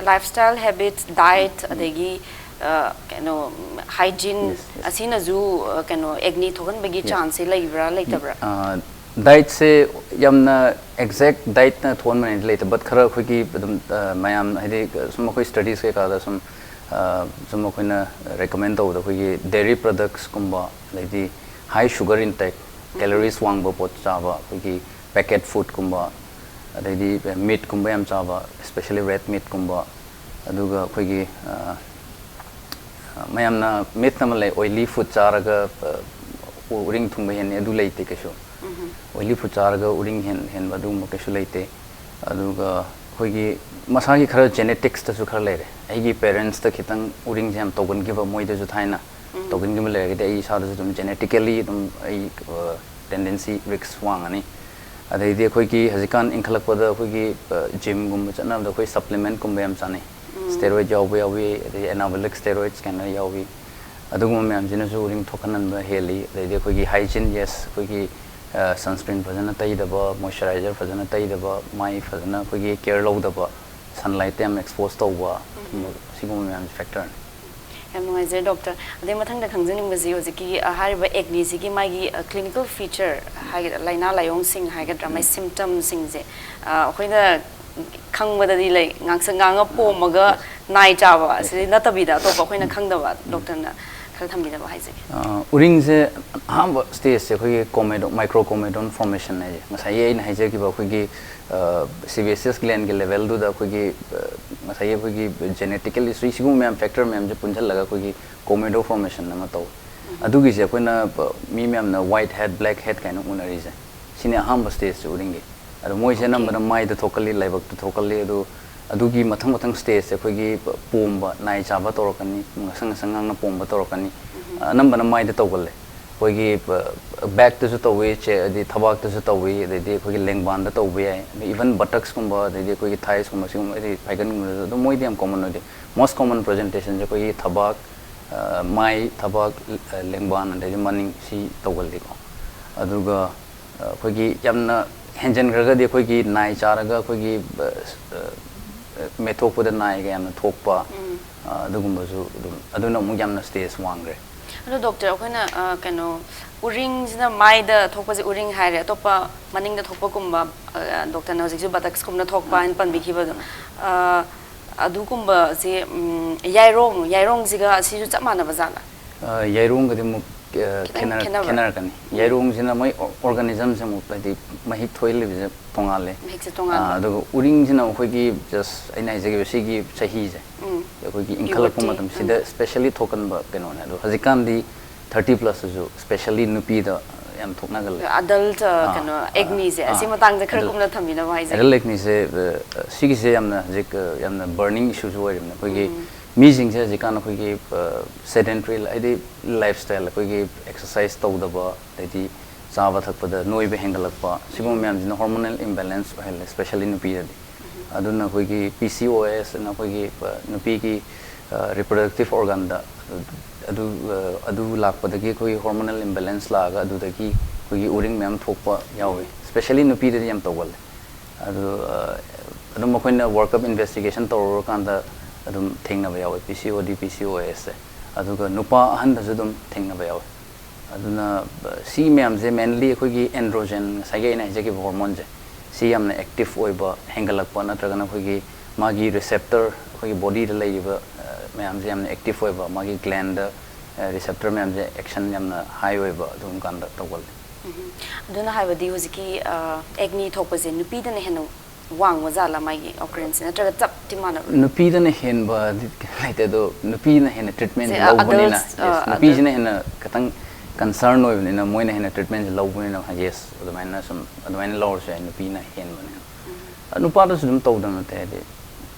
ꯂꯥꯏꯐ ꯁ꯭ꯇꯥꯏꯜ ꯍꯦꯕꯤꯠꯁ, ꯗꯥꯏꯠ, ꯑꯗꯒꯤ, ꯑ, ꯀꯩꯅꯣ, ꯍꯥꯏꯖꯤꯟ, Yes, yes. ꯑꯁꯤꯅꯁꯨ, ꯑ, ꯀꯩꯅꯣ, ꯑꯦꯛꯅꯤ ꯊꯣꯛꯍꯟꯕꯒꯤ Yes. ꯆꯥꯟꯁꯁꯦ ꯂꯩꯕ꯭ꯔꯥ, ꯂꯩꯇꯕ꯭ꯔꯥ? ꯑ, ꯗꯥꯏꯠꯁꯦ ꯌꯥꯝꯅ ꯑꯦꯛꯖꯦꯛ ꯗꯥꯏꯠꯅ ꯊꯣꯛꯍꯟꯕꯅꯦꯗꯤ ꯂꯩꯇꯦ, ꯕꯠ ꯈꯔ ꯑꯩꯈꯣꯏꯒꯤ ꯑꯗꯨꯝ, ꯑ, ꯃꯌꯥꯝ, ꯍꯥꯏꯗꯤ, ꯁꯨꯝ ꯑꯩꯈꯣꯏ ꯁ꯭ꯇꯗꯤꯁ ꯀꯩꯀꯥꯗ ꯁꯨꯝ, ꯑ, ꯁꯨꯝ ꯑꯩꯈꯣꯏꯅ ꯔꯦꯀꯃꯦꯟ ꯇꯧꯕꯗ ꯑꯩꯈꯣꯏꯒꯤ ꯗꯦꯔꯤ ꯄ꯭ꯔꯗꯛꯁꯀꯨꯝꯕ, ꯑꯗꯩꯗꯤ ꯍꯥꯏ ꯁꯨꯒꯔ ꯏꯟꯇꯦꯛ, ꯀꯦꯂꯣꯔꯤꯁ ꯋꯥꯡꯕ ꯄꯣꯠ ꯆꯥꯕ, ꯑꯩꯈꯣꯏꯒꯤ ꯄꯦꯀꯦꯠ ꯐꯨꯗꯀꯨꯝꯕ, ꯑꯗꯩꯗꯤ ꯃꯤꯠꯀꯨꯝꯕ ꯌꯥꯝ ꯆꯥꯕ, especially red meatꯀꯨꯝꯕ, ꯑꯗꯨꯒ ꯑꯩꯈꯣꯏꯒꯤ, ꯑ, ꯃꯌꯥꯝꯅ ꯃꯤꯠ ꯑꯃ ꯂꯩ, ꯑꯣꯏꯂꯤ ꯐꯨꯗ ꯆꯥꯔꯒ, ꯑ, ꯎꯔꯤꯡ ꯊꯨꯡꯕ ꯍꯦꯟꯅꯤ, ꯑꯗꯨ ꯂꯩꯇꯦ ꯀꯩꯁꯨ꯫ ꯑꯣꯏꯂꯤ ꯐꯨꯗ ꯆꯥꯔꯒ ꯎꯔꯤꯡ ꯍꯦꯟ-, ꯍꯦꯟꯕ ꯑꯗꯨꯒꯨꯝꯕ ꯀꯩꯁꯨ ꯂꯩꯇꯦ꯫ ꯑꯗꯨꯒ ꯑꯩꯈꯣꯏꯒꯤ ꯃꯁꯥꯒꯤ ꯈꯔ ꯖꯦꯅꯦꯇꯤꯛꯁꯇꯁꯨ ꯈꯔ ꯂꯩꯔꯦ꯫ ꯑꯩꯒꯤ ꯄꯦꯔꯦꯟꯁꯇ ꯈꯤꯇꯪ ꯎꯔꯤꯡꯁꯦ ꯌꯥꯝ ꯇꯧꯒꯟꯈꯤꯕ, ꯃꯣꯏꯗꯁꯨ ꯊꯥꯏꯅ ꯇꯧꯒꯟꯈꯤꯕ ꯂꯩꯔꯒꯗꯤ ꯑꯩ ꯏꯁꯥꯗꯁꯨ ꯑꯗꯨꯝ ꯖꯦꯅꯦꯇꯤꯀꯦꯂꯤ ꯑꯗꯨꯝ ꯑꯩ ꯇꯦꯟꯗꯦꯟꯁꯤ, ꯔꯤꯛꯁ ꯋꯥꯡꯉꯅꯤ꯫ ꯑꯗꯩꯗꯤ ꯑꯩꯈꯣꯏꯒꯤ ꯍꯧꯖꯤꯛꯀꯥꯟ ꯏꯟꯈꯠꯂꯛꯄꯗ ꯑꯩꯈꯣꯏꯒꯤ ꯖꯤꯝꯒꯨꯝꯕ ꯆꯠꯅꯕꯗ ꯑꯩꯈꯣꯏ ꯁꯄ꯭ꯂꯤꯃꯦꯟꯠꯀꯨꯝꯕ ꯌꯥꯝ ꯆꯥꯅꯩ꯫ ꯁ꯭ꯇꯦꯔꯣꯏꯗ ꯌꯥꯎꯕ ꯌꯥꯎꯏ, ꯑꯗꯩ ꯑꯦꯅꯥꯕꯣꯂꯤꯛ ꯁ꯭ꯇꯦꯔꯣꯏꯗꯁ ꯀꯥꯏꯅ ꯌꯥꯎꯏ꯫ ꯑꯗꯨꯒꯨꯝꯕ ꯃꯌꯥꯝꯁꯤꯅꯁꯨ ꯎꯔꯤꯡ ꯊꯣꯛꯍꯟꯕ ꯍꯦꯜꯂꯤ꯫ ꯑꯗꯩꯗꯤ ꯑꯩꯈꯣꯏꯒꯤ ꯍꯥꯏꯖꯤꯟ, ꯌꯦꯁ, ꯑꯩꯈꯣꯏꯒꯤ ꯁꯟꯁꯀ꯭ꯔꯤꯟ ꯐꯖꯅ ꯇꯩꯗꯕ, ꯃꯣꯏꯆꯔꯥꯏꯖꯔ ꯐꯖꯅ ꯇꯩꯗꯕ, ꯃꯥꯏ ꯐꯖꯅ ꯑꯩꯈꯣꯏꯒꯤ ꯀꯦꯌꯔ ꯂꯧꯗꯕ, ꯁꯟꯂꯥꯏꯠꯇ ꯌꯥꯝ ꯑꯦꯛꯁꯄꯣꯖ ꯇꯧꯕ, ꯁꯤꯒꯨꯝꯕ ꯃꯌꯥꯝꯁꯦ ꯐꯦꯛꯇꯔꯅꯤ꯫ ꯌꯥꯝ ꯅꯨꯡꯉꯥꯏꯖꯔꯦ ꯗꯣꯛꯇꯔ꯫ ꯑꯗꯩ ꯃꯊꯪꯗ ꯈꯪꯖꯅꯤꯡꯕꯁꯤ ꯍꯧꯖꯤꯛꯀꯤ ꯑ, ꯍꯥꯏꯔꯤꯕ ꯑꯦꯛꯅꯤꯁꯤꯒꯤ ꯃꯥꯒꯤ ꯀ꯭ꯂꯤꯅꯤꯀꯦꯜ ꯐꯤꯆꯔ ꯍꯥꯏꯒꯗ꯭ꯔꯥ, ꯂꯥꯏꯅꯥ ꯂꯥꯏꯑꯣꯡꯁꯤꯡ ꯍꯥꯏꯒꯗ꯭ꯔꯥ, ꯃꯥꯒꯤ ꯁꯤꯝꯇꯝꯁꯤꯡꯁꯦ ꯑ, ꯑꯩꯈꯣꯏꯅ ꯈꯪꯕꯗꯗꯤ ꯂꯩ, ꯉꯥꯡꯁꯛ ꯉꯥꯡꯉ ꯄꯣꯝꯃꯒ ꯅꯥꯏ ꯆꯥꯕ, ꯑꯁꯤꯗꯤ ꯅꯠꯇꯕꯤꯗ ꯑꯇꯣꯞꯄ ꯑꯩꯈꯣꯏꯅ ꯈꯪꯗꯕ ꯗꯣꯛꯇꯔꯅ ꯈꯔ ꯊꯝꯕꯤꯅꯕ ꯍꯥꯏꯖꯒꯦ꯫ ꯑ, ꯎꯔꯤꯡꯁꯦ ꯑꯍꯥꯟꯕ ꯁ꯭ꯇꯦꯖꯁꯦ ꯑꯩꯈꯣꯏꯒꯤ ꯀꯣꯃꯦꯗꯣ, ꯃꯥꯏꯀ꯭ꯔꯣ ꯀꯣꯃꯦꯗꯣꯟ ꯐꯣꯔꯃꯦꯁꯟ ꯍꯥꯏꯁꯦ, ꯉꯁꯥꯏꯒꯤ ꯑꯩꯅ ꯍꯥꯏꯖꯈꯤꯕ ꯑꯩꯈꯣꯏꯒꯤ ꯁꯤꯕꯦꯁꯤꯌꯁ ꯒ꯭ꯂꯦꯟꯒꯤ ꯂꯦꯚꯦꯜꯗꯨꯗ ꯑꯩꯈꯣꯏꯒꯤ ꯑ, ꯉꯁꯥꯏꯒꯤ ꯑꯩꯈꯣꯏꯒꯤ ꯖꯦꯅꯦꯇꯤꯀꯦꯜ ꯍꯤꯁꯇ꯭ꯔꯤ, ꯁꯤꯒꯨꯝꯕ ꯃꯌꯥꯝ, ꯐꯦꯛꯇꯔ ꯃꯌꯥꯝꯁꯦ ꯄꯨꯟꯁꯤꯜꯂꯒ ꯑꯩꯈꯣꯏꯒꯤ ꯀꯣꯃꯦꯗꯣ ꯐꯣꯔꯃꯦꯁꯟ ꯑꯃ ꯇꯧꯋꯤ꯫ ꯑꯗꯨꯒꯤꯁꯦ ꯑꯩꯈꯣꯏꯅ ꯄ-, ꯃꯤ ꯃꯌꯥꯝꯅ ꯋꯥꯏꯠ ꯍꯦꯠ, ꯕ꯭ꯂꯦꯛ ꯍꯦꯠ ꯀꯥꯏꯅ ꯎꯅꯔꯤꯁꯦ, ꯁꯤꯅꯤ ꯑꯍꯥꯟꯕ ꯁ꯭ꯇꯦꯖꯁꯦ ꯎꯔꯤꯡꯒꯤ꯫ ꯑꯗꯣ ꯃꯣꯏꯁꯦ ꯑꯅꯝꯕꯅ ꯃꯥꯏꯗ ꯊꯣꯛꯀꯜꯂꯤ, ꯂꯥꯏꯕꯛꯇ ꯊꯣꯛꯀꯜꯂꯤ꯫ ꯑꯗꯣ ꯑꯗꯨꯒꯤ ꯃꯊꯪ ꯃꯊꯪ ꯁ꯭ꯇꯦꯖꯁꯦ ꯑꯩꯈꯣꯏꯒꯤ ꯄ-, ꯄꯣꯝꯕ, ꯅꯥꯏ ꯆꯥꯕ ꯇꯧꯔꯛꯀꯅꯤ, ꯉꯁꯪ ꯉꯁꯪ ꯉꯥꯡꯅ ꯄꯣꯝꯕ ꯇꯧꯔꯛꯀꯅꯤ꯫ ꯑꯅꯝꯕꯅ ꯃꯥꯏꯗ ꯇꯧꯒꯜꯂꯦ꯫ ꯑꯩꯈꯣꯏꯒꯤ ꯕꯦꯛꯇꯁꯨ ꯇꯧꯋꯤ, ꯆꯦ-, ꯍꯥꯏꯗꯤ ꯊꯕꯥꯛꯇꯁꯨ ꯇꯧꯋꯤ, ꯑꯗꯩꯗꯤ ꯑꯩꯈꯣꯏꯒꯤ ꯂꯦꯡꯕꯥꯟꯗ ꯇꯧꯕ ꯌꯥꯏ, ꯑꯗꯩ ꯏꯚꯟ ꯕꯇꯛꯁꯀꯨꯝꯕ, ꯑꯗꯩꯗꯤ ꯑꯩꯈꯣꯏꯒꯤ ꯊꯥꯏꯁꯀꯨꯝꯕ, ꯁꯤꯒꯨꯝꯕ, ꯍꯥꯏꯗꯤ ꯐꯥꯏꯒꯟꯒꯨꯝꯕꯗꯁꯨ ꯑꯗꯨꯝ ꯃꯣꯏꯗꯤ ꯌꯥꯝ ꯀꯣꯃꯟ ꯑꯣꯏꯗꯦ꯫ ꯃꯣꯁ ꯀꯣꯃꯟ ꯄ꯭ꯔꯖꯦꯟꯇꯦꯁꯟꯁꯦ ꯑꯩꯈꯣꯏꯒꯤ ꯊꯕꯥꯛ, ꯑ, ꯃꯥꯏ, ꯊꯕꯥꯛ, ꯑ, ꯂꯦꯡꯕꯥꯟ, ꯑꯗꯩꯗꯤ ꯃꯅꯤꯡ, ꯁꯤ ꯇꯧꯒꯜꯂꯤꯀꯣ꯫ ꯑꯗꯨꯒ ꯑ, ꯑꯩꯈꯣꯏꯒꯤ ꯌꯥꯝꯅ ꯍꯦꯟꯖꯟꯈ꯭ꯔꯒꯗꯤ ꯑꯩꯈꯣꯏꯒꯤ ꯅꯥꯏ ꯆꯥꯔꯒ ꯑꯩꯈꯣꯏꯒꯤ, ꯑ, ꯑ, ꯃꯦꯠꯊꯣꯛꯄꯗ ꯅꯥꯏꯒ ꯌꯥꯝꯅ ꯊꯣꯛꯄ, ꯑ, ꯑꯗꯨꯒꯨꯝꯕꯁꯨ ꯑꯗꯨꯝ, ꯑꯗꯨꯅ ꯑꯃꯨꯛ ꯌꯥꯝꯅ ꯁ꯭ꯇꯦꯖ ꯋꯥꯡꯈ꯭ꯔꯦ꯫ ꯑꯗꯣ ꯗꯣꯛꯇꯔ, ꯑꯩꯈꯣꯏꯅ ꯑ, ꯀꯩꯅꯣ, ꯎꯔꯤꯡꯁꯤꯅ ꯃꯥꯏꯗ ꯊꯣꯛꯄꯁꯦ ꯎꯔꯤꯡ ꯍꯥꯏꯔꯦ, ꯑꯇꯣꯞꯄ ꯃꯅꯤꯡꯗ ꯊꯣꯛꯄꯒꯨꯝꯕ, ꯑ, ꯗꯣꯛꯇꯔꯅ ꯍꯧꯖꯤꯛꯁꯨ ꯕꯇꯛꯁꯀꯨꯝꯅ ꯊꯣꯛꯄ ꯍꯥꯏꯅ ꯄꯟꯕꯤꯈꯤꯕꯗꯣ, ꯑ, ꯑꯗꯨꯒꯨꯝꯕꯁꯦ, ꯎꯝ, ꯌꯥꯏꯔꯣꯡ, ꯌꯥꯏꯔꯣꯡꯁꯤꯒ ꯁꯤꯁꯨ ꯆꯞ ꯃꯥꯟꯅꯕ ꯖꯥꯠꯂꯥ? ꯑ, ꯌꯥꯏꯔꯣꯡꯒꯗꯤ ꯑꯃꯨꯛ, ꯑ, ꯈꯤꯇꯪ ꯈꯦꯠꯅꯔꯛ-, ꯈꯦꯠꯅꯕ꯭ꯔꯥ? ꯈꯦꯠꯅꯔꯛꯀꯅꯤ꯫ ꯌꯥꯏꯔꯣꯡꯁꯤꯅ ꯃꯣꯏ ꯑꯣ-, ꯑꯣꯔꯒꯥꯅꯤꯖꯝꯁꯦ ꯑꯃꯨꯛ, ꯍꯥꯏꯗꯤ ꯃꯍꯤꯛ ꯊꯣꯛꯍꯜꯂꯤꯕꯁꯦ ꯇꯣꯉꯥꯜꯂꯦ꯫ ꯃꯍꯤꯛꯁꯦ ꯇꯣꯉꯥꯟꯕ꯫ ꯑ, ꯑꯗꯨꯒ ꯎꯔꯤꯡꯁꯤꯅ ꯑꯩꯈꯣꯏꯒꯤ just ꯑꯩꯅ ꯍꯥꯏꯖꯈꯤꯕ ꯁꯤꯒꯤ ꯆꯍꯤꯁꯦ, ꯎꯝ꯫ ꯑꯩꯈꯣꯏꯒꯤ Puberty꯫ ꯏꯟꯈꯠꯂꯛꯄ ꯃꯇꯝꯁꯤꯗ ꯎꯝ꯫ ꯁ꯭ꯄꯦꯁꯦꯜꯂꯤ ꯊꯣꯛꯀꯟꯕ ꯀꯩꯅꯣꯅꯦ꯫ ꯑꯗꯣ ꯍꯧꯖꯤꯛꯀꯥꯟꯗꯤ ꯊꯥꯔꯇꯤ ꯄ꯭ꯂꯁꯇꯁꯨ ꯁ꯭ꯄꯦꯁꯦꯜꯂꯤ ꯅꯨꯄꯤꯗ ꯌꯥꯝ ꯊꯣꯛꯅꯒꯜꯂꯦ꯫ ꯑꯗꯜꯠ ꯑꯥ, ꯀꯩꯅꯣ ꯑꯦꯛꯅꯤꯁꯦ ꯑꯁꯤ ꯑꯥ, ꯃꯇꯥꯡꯗ ꯈꯔ adult. ꯀꯨꯞꯅ ꯊꯝꯕꯤꯅꯕ ꯍꯥꯏꯖꯩ꯫ ꯑꯦꯗꯜ ꯑꯦꯛꯅꯤꯁꯦ ꯁꯤꯒꯤꯁꯦ ꯌꯥꯝꯅ ꯍꯧꯖꯤꯛ ꯑ, ꯌꯥꯝꯅ ꯕꯔꯅꯤꯡ ꯏꯁꯨꯁꯨ ꯑꯣꯏꯔꯤꯕꯅꯦ꯫ ꯑꯩꯈꯣꯏꯒꯤ ꯃꯤꯁꯤꯡꯁꯦ ꯍꯧꯖꯤꯛꯀꯥꯟ ꯑꯩꯈꯣꯏꯒꯤ ꯁꯦꯗꯦꯟꯇ꯭ꯔꯤ ꯍꯥꯏꯗꯤ ꯂꯥꯏꯐ ꯁ꯭ꯇꯥꯏꯜ, ꯑꯩꯈꯣꯏꯒꯤ ꯑꯦꯛꯁꯔꯁꯥꯏꯁ ꯇꯧꯗꯕ, ꯑꯗꯩꯗꯤ ꯆꯥꯕ ꯊꯛꯄꯗ ꯅꯣꯏꯕ ꯍꯦꯟꯒꯠꯂꯛꯄ, ꯁꯤꯒꯨꯝꯕ ꯃꯌꯥꯝꯁꯤꯅ ꯍꯣꯔꯃꯣꯅꯦꯜ ꯏꯝꯕꯦꯂꯦꯟꯁ ꯑꯣꯏꯍꯜꯂꯦ, ꯁ꯭ꯄꯦꯁꯦꯜꯂꯤ ꯅꯨꯄꯤꯗꯗꯤ꯫ ꯑꯗꯨꯅ ꯑꯩꯈꯣꯏꯒꯤ ꯄꯤ ꯁꯤ ꯑꯣ ꯑꯦꯁ ꯑꯅ ꯑꯩꯈꯣꯏꯒꯤ ꯑ, ꯅꯨꯄꯤꯒꯤ ꯔꯤꯄ꯭ꯔꯗꯛꯇꯤꯞ ꯑꯣꯔꯒꯥꯟꯗ ꯑꯗꯨ ꯑ, ꯑꯗꯨ ꯂꯥꯛꯄꯗꯒꯤ ꯑꯩꯈꯣꯏꯒꯤ ꯍꯣꯔꯃꯣꯅꯦꯜ ꯏꯝꯕꯦꯂꯦꯟꯁ ꯂꯥꯛꯑꯒ ꯑꯗꯨꯗꯒꯤ ꯑꯩꯈꯣꯏꯒꯤ ꯎꯔꯤꯡ ꯃꯌꯥꯝ ꯊꯣꯛꯄ ꯌꯥꯎꯋꯤ꯫ ꯁ꯭ꯄꯦꯁꯦꯜꯂꯤ ꯅꯨꯄꯤꯗꯗꯤ ꯌꯥꯝ ꯇꯧꯒꯜꯂꯦ꯫ ꯑꯗꯨ ꯑ, ꯑꯗꯨꯝ ꯑꯩꯈꯣꯏꯅ ꯋꯥꯔꯛꯑꯞ ꯏꯟꯚꯦꯁꯇꯤꯒꯦꯁꯟ ꯇꯧꯔꯨꯔꯀꯥꯟꯗ ꯑꯗꯨꯝ ꯊꯦꯡꯅꯕ ꯌꯥꯎꯋꯦ, ꯄꯤ ꯁꯤ ꯑꯣ ꯗꯤ, ꯄꯤ ꯁꯤ ꯑꯣ ꯑꯦꯁꯁꯦ꯫ ꯑꯗꯨꯒ ꯅꯨꯄꯥ ꯑꯍꯟꯗꯁꯨ ꯑꯗꯨꯝ ꯊꯦꯡꯅꯕ ꯌꯥꯎꯋꯦ꯫ ꯑꯗꯨꯅ ꯑ, ꯁꯤ ꯃꯌꯥꯝꯁꯦ ꯃꯦꯟꯂꯤ ꯑꯩꯈꯣꯏꯒꯤ ꯑꯦꯟꯗ꯭ꯔꯣꯖꯦꯟ, ꯉꯁꯥꯏꯒꯤ ꯑꯩꯅ ꯍꯥꯏꯖꯈꯤꯕ ꯍꯣꯔꯃꯣꯟꯁꯦ, ꯁꯤ ꯌꯥꯝꯅ ꯑꯦꯛꯇꯤꯞ ꯑꯣꯏꯕ ꯍꯦꯟꯒꯠꯂꯛꯄ, ꯅꯠꯇ꯭ꯔꯒꯅ ꯑꯩꯈꯣꯏꯒꯤ ꯃꯥꯒꯤ ꯔꯤꯁꯦꯞꯇꯔ, ꯑꯩꯈꯣꯏꯒꯤ ꯕꯣꯗꯤꯗ ꯂꯩꯔꯤꯕ ꯑ, ꯃꯌꯥꯝꯁꯦ ꯌꯥꯝꯅ ꯑꯦꯛꯇꯤꯞ ꯑꯣꯏꯕ, ꯃꯥꯒꯤ ꯒ꯭ꯂꯦꯟꯗ ꯔꯤꯁꯦꯞꯇꯔ ꯃꯌꯥꯝꯁꯦ ꯑꯦꯛꯁꯟ ꯌꯥꯝꯅ ꯍꯥꯏ ꯑꯣꯏꯕ, ꯑꯗꯨꯒꯨꯝꯕ ꯀꯥꯟꯗ ꯇꯧꯒꯜꯂꯦ꯫ ꯑꯗꯨꯅ ꯍꯥꯏꯕꯗꯤ ꯍꯧꯖꯤꯛꯀꯤ ꯑꯦꯛꯅꯤ ꯊꯣꯛꯄꯁꯦ ꯅꯨꯄꯤꯗꯅ ꯍꯦꯟꯅ ꯋꯥꯡꯕ ꯖꯥꯠꯂ ꯃꯥꯒꯤ ꯑꯣꯀꯔꯦꯟꯁꯁꯦ, ꯅꯠꯇ꯭ꯔꯒ ꯆꯞꯇꯤ ꯃꯥꯟꯅꯕ꯭ꯔꯥ? ꯅꯨꯄꯤꯗꯅ ꯍꯦꯟꯕꯗꯤ ꯂꯩꯇꯦ, ꯑꯗꯣ ꯅꯨꯄꯤꯅ ꯍꯦꯟꯅ ꯇ꯭ꯔꯤꯠꯃꯦꯟꯁꯦ ꯁꯦ, ꯑ, ꯂꯧꯕꯅꯤꯅ, adults, ꯑ, yes, adult. ꯅꯨꯄꯤꯁꯤꯅ ꯍꯦꯟꯅ ꯈꯤꯇꯪ ꯀꯟꯁꯔꯟ ꯑꯣꯏꯕꯅꯤꯅ, ꯃꯣꯏꯅ ꯍꯦꯟꯅ ꯇ꯭ꯔꯤꯠꯃꯦꯟꯁꯦ ꯂꯧꯕꯅꯤꯅ, ꯌꯦꯁ, ꯑꯗꯨꯃꯥꯏꯅ ꯁꯨꯝ ꯑꯗꯨꯃꯥꯏꯅ ꯂꯧꯔꯁꯨ ꯌꯥꯏ, ꯅꯨꯄꯤꯅ ꯍꯦꯟꯕꯅꯤꯅ꯫ ꯑ, ꯅꯨꯄꯥꯗꯁꯨ ꯑꯗꯨꯝ ꯇꯧꯗꯕ ꯅꯠꯇꯦ, ꯍꯥꯏꯗꯤ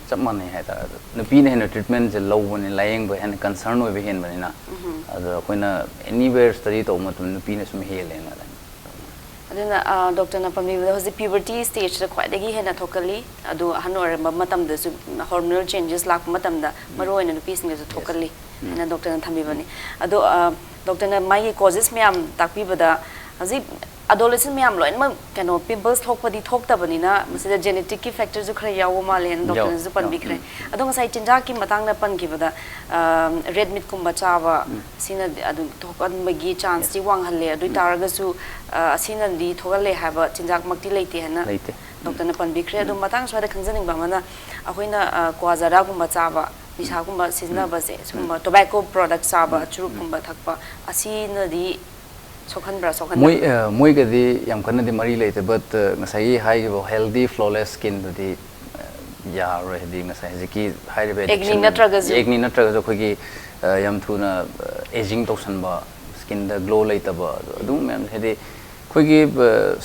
ꯆꯞ ꯃꯥꯟꯅꯩ ꯍꯥꯏꯇꯥꯔꯦ꯫ ꯑꯗꯣ ꯅꯨꯄꯤꯅ ꯍꯦꯟꯅ ꯇ꯭ꯔꯤꯠꯃꯦꯟꯁꯦ ꯂꯧꯕꯅꯤ, ꯂꯥꯏꯌꯦꯡꯕ ꯍꯦꯟꯅ ꯀꯟꯁꯔꯟ ꯑꯣꯏꯕ ꯍꯦꯟꯕꯅꯤꯅ꯫ ꯑꯗꯣ ꯑꯩꯈꯣꯏꯅ ꯑꯦꯅꯤꯋꯦꯔ ꯁ꯭ꯇꯗꯤ ꯇꯧꯕ ꯃꯇꯝꯗ ꯅꯨꯄꯤꯅ ꯁꯨꯝ ꯍꯦꯜꯂꯦꯅ ꯑꯗꯨꯃꯥꯏꯅ꯫ ꯑꯗꯨꯅ ꯗꯣꯛꯇꯔꯅ ꯄꯟꯕꯤꯕꯗ ꯍꯧꯖꯤꯛ ꯄ꯭ꯌꯨꯕꯔꯇꯤ ꯁ꯭ꯇꯦꯖꯇ ꯈ꯭ꯋꯥꯏꯗꯒꯤ ꯍꯦꯟꯅ ꯊꯣꯛꯀꯜꯂꯤ, ꯑꯗꯨ ꯑꯍꯟ ꯑꯣꯏꯔꯕ ꯃꯇꯝꯗꯁꯨ ꯍꯣꯔꯃꯣꯅꯦꯜ ꯆꯦꯟꯖꯦꯁ ꯂꯥꯛꯄ ꯃꯇꯝꯗ ꯃꯔꯨꯑꯣꯏꯅ ꯅꯨꯄꯤꯁꯤꯡꯗꯁꯨ ꯊꯣꯛꯀꯜꯂꯤ ꯍꯥꯏꯅ ꯗꯣꯛꯇꯔꯅ ꯊꯝꯕꯤꯕꯅꯤ꯫ ꯑꯗꯣ ꯗꯣꯛꯇꯔꯅ ꯃꯥꯒꯤ ꯀꯣꯖꯦꯁ ꯃꯌꯥꯝ ꯇꯥꯛꯄꯤꯕꯗ ꯍꯧꯖꯤꯛ ꯑꯦꯗꯣꯂꯦꯁꯦꯟ ꯃꯌꯥꯝ ꯂꯣꯏꯅꯃꯛ ꯀꯩꯅꯣ ꯄꯤꯝꯄꯜꯁ ꯊꯣꯛꯄꯗꯤ ꯊꯣꯛꯇꯕꯅꯤꯅ ꯃꯁꯤꯗ ꯖꯦꯅꯦꯇꯤꯛꯀꯤ ꯐꯦꯛꯇꯔꯁꯨ ꯈꯔ ꯌꯥꯎꯕ ꯃꯥꯜꯂꯦꯅ ꯌꯥꯎ-, ꯗꯣꯛꯇꯔꯅꯁꯨ ꯌꯥꯎ-, ꯄꯟꯕꯤꯈ꯭ꯔꯦ꯫ ꯎꯝ꯫ ꯑꯗꯣ ꯉꯁꯥꯏ ꯆꯤꯟꯖꯥꯛꯀꯤ ꯃꯇꯥꯡꯗ ꯄꯟꯈꯤꯕꯗ ꯔꯦꯗ ꯃꯤꯠꯀꯨꯝꯕ ꯆꯥꯕ ꯁꯤꯅ ꯑꯗꯨꯝ ꯊꯣꯛꯍꯟꯕꯒꯤ ꯆꯥꯟꯁꯇꯤ ꯋꯥꯡꯍꯜꯂꯦ꯫ ꯑꯗꯨ ꯑꯣꯏꯇꯥꯔꯒꯁꯨ ꯑ, ꯑꯁꯤꯅꯗꯤ ꯊꯣꯛꯍꯜꯂꯦ ꯍꯥꯏꯕ ꯆꯤꯟꯖꯥꯛꯃꯛꯇꯤ ꯂꯩꯇꯦ ꯍꯥꯏꯅ ꯂꯩꯇꯦ꯫ ꯗꯣꯛꯇꯔꯅ ꯄꯟꯕꯤꯈ꯭ꯔꯦ꯫ ꯑꯗꯣ ꯃꯇꯥꯡ ꯁ꯭ꯋꯥꯏꯗ ꯈꯪꯖꯅꯤꯡꯕ ꯑꯃꯅ ꯑꯩꯈꯣꯏꯅ ꯑ, ꯀ꯭ꯋꯥ ꯖꯔꯗꯥꯒꯨꯝꯕ ꯆꯥꯕ, ꯅꯤꯁꯥꯒꯨꯝꯕ ꯁꯤꯖꯤꯟꯅꯕꯁꯦ, ꯁꯤꯒꯨꯝꯕ ꯇꯣꯕꯦꯀꯣ ꯄ꯭ꯔꯣꯗꯛ ꯆꯥꯕ, ꯆꯨꯔꯨꯞꯀꯨꯝꯕ ꯊꯛꯄ, ꯑꯁꯤꯅꯗꯤ ꯁꯣꯛꯍꯟꯕ꯭ꯔꯥ, ꯁꯣꯛꯍꯟꯗꯕ꯭ꯔꯥ? ꯃꯣꯏ ꯑ, ꯃꯣꯏꯒꯗꯤ ꯌꯥꯝ ꯀꯟꯅꯗꯤ ꯃꯔꯤ ꯂꯩꯇꯦ, ꯕꯠ ꯉꯁꯥꯏꯒꯤ ꯍꯥꯏꯈꯤꯕ ꯍꯦꯜꯗꯤ ꯐ꯭ꯂꯣꯂꯦꯁ ꯁ꯭ꯀꯤꯟꯗꯨꯗꯤ ꯑ, ꯌꯥꯔꯔꯣꯏ꯫ ꯍꯥꯏꯗꯤ ꯉꯁꯥꯏ ꯍꯧꯖꯤꯛꯀꯤ ꯍꯥꯏꯔꯤꯕ ꯑꯦꯛꯅꯤ ꯑꯦꯗꯤꯛꯁꯟ, ꯅꯠꯇ꯭ꯔꯒꯁꯨ? ꯑꯦꯛꯅꯤ ꯅꯠꯇ꯭ꯔꯒꯁꯨ ꯑꯩꯈꯣꯏꯒꯤ ꯑ, ꯌꯥꯝ ꯊꯨꯅ ꯑꯦꯖꯤꯡ ꯇꯧꯁꯟꯕ, ꯁ꯭ꯀꯤꯟꯗ ꯒ꯭ꯂꯣ ꯂꯩꯇꯕ, ꯑꯗꯨ ꯑꯗꯨꯝ ꯃꯌꯥꯝ, ꯍꯥꯏꯗꯤ ꯑꯩꯈꯣꯏꯒꯤ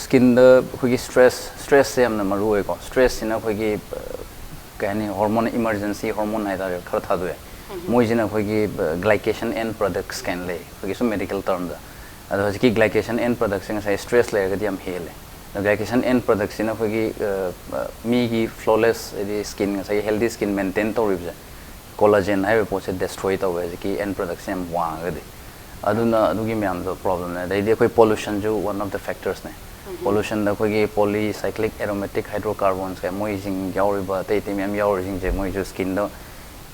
ꯁ꯭ꯀꯤꯟꯗ ꯑꯩꯈꯣꯏꯒꯤ ꯁ꯭ꯇ꯭ꯔꯦꯁ ꯁ꯭ꯇ꯭ꯔꯦꯁꯁꯦ ꯌꯥꯝꯅ ꯃꯔꯨ ꯑꯣꯏꯀꯣ꯫ ꯁ꯭ꯇ꯭ꯔꯦꯁꯁꯤꯅ ꯑꯩꯈꯣꯏꯒꯤ ꯑ, ꯀꯩ ꯍꯥꯏꯅꯤ, ꯍꯣꯔꯃꯣꯟ, ꯏꯃꯔꯖꯦꯟꯁꯤ ꯍꯣꯔꯃꯣꯟ ꯍꯥꯏꯇꯥꯔꯦ, ꯈꯔ ꯊꯥꯗꯣꯛꯑꯦ꯫ ꯃꯣꯏꯁꯤꯅ ꯑꯩꯈꯣꯏꯒꯤ ꯒ꯭ꯂꯥꯏꯀꯦꯁꯟ ꯑꯦꯟ ꯄ꯭ꯔꯗꯛꯁ ꯀꯥꯏꯅ ꯂꯩ, ꯑꯩꯈꯣꯏꯒꯤ ꯁꯨꯝ ꯃꯦꯗꯤꯀꯦꯜ ꯇꯔꯝꯗ꯫ ꯑꯗꯣ ꯍꯧꯖꯤꯛꯀꯤ ꯒ꯭ꯂꯥꯏꯀꯦꯁꯟ ꯑꯦꯟ ꯄ꯭ꯔꯗꯛꯁꯦ ꯉꯁꯥꯏ ꯁ꯭ꯇ꯭ꯔꯦꯁ ꯂꯩꯔꯒꯗꯤ ꯌꯥꯝ ꯍꯦꯜꯂꯦ꯫ ꯑꯗꯣ ꯒ꯭ꯂꯥꯏꯀꯦꯁꯟ ꯑꯦꯟ ꯄ꯭ꯔꯗꯛꯁꯤꯅ ꯑꯩꯈꯣꯏꯒꯤ ꯑ, ꯑ, ꯃꯤꯒꯤ ꯐ꯭ꯂꯣꯂꯦꯁ, ꯍꯥꯏꯗꯤ ꯁ꯭ꯀꯤꯟ, ꯉꯁꯥꯏꯒꯤ ꯍꯦꯜꯗꯤ ꯁ꯭ꯀꯤꯟ ꯃꯦꯟꯇꯦꯟ ꯇꯧꯔꯤꯕꯁꯦ, ꯀꯣꯂꯥꯖꯦꯟ ꯍꯥꯏꯔꯤꯕ ꯄꯣꯠꯁꯦ ꯗꯦꯁꯇ꯭ꯔꯣꯏ ꯇꯧꯋꯦ, ꯍꯧꯖꯤꯛꯀꯤ ꯑꯦꯟ ꯄ꯭ꯔꯗꯛꯁꯦ ꯌꯥꯝ ꯋꯥꯡꯉꯒꯗꯤ꯫ ꯑꯗꯨꯅ ꯑꯗꯨꯒꯤ ꯃꯌꯥꯝꯗꯣ ꯄ꯭ꯔꯣꯕ꯭ꯂꯦꯝꯅꯦ꯫ ꯑꯗꯩꯗꯤ ꯑꯩꯈꯣꯏ ꯄꯣꯂꯨꯁꯟꯁꯨ ꯋꯥꯟ ꯑꯣꯐ ꯗ ꯐꯦꯛꯇꯔꯁꯅꯦ꯫ ꯄꯣꯂꯨꯁꯟꯗ ꯑꯩꯈꯣꯏꯒꯤ ꯄꯣꯂꯤ ꯁꯥꯏꯀ꯭ꯂꯤꯛ ꯑꯦꯔꯣꯃꯦꯇꯤꯛ ꯍꯥꯏꯗ꯭ꯔꯣꯀꯥꯔꯕꯣꯟꯁ ꯀꯥꯏ ꯃꯣꯏꯁꯤꯡ ꯌꯥꯎꯔꯤꯕ, ꯑꯇꯩ ꯑꯇꯩ ꯃꯌꯥꯝ ꯌꯥꯎꯔꯤꯁꯤꯡꯁꯦ, ꯃꯣꯏꯁꯨ ꯁ꯭ꯀꯤꯟꯗ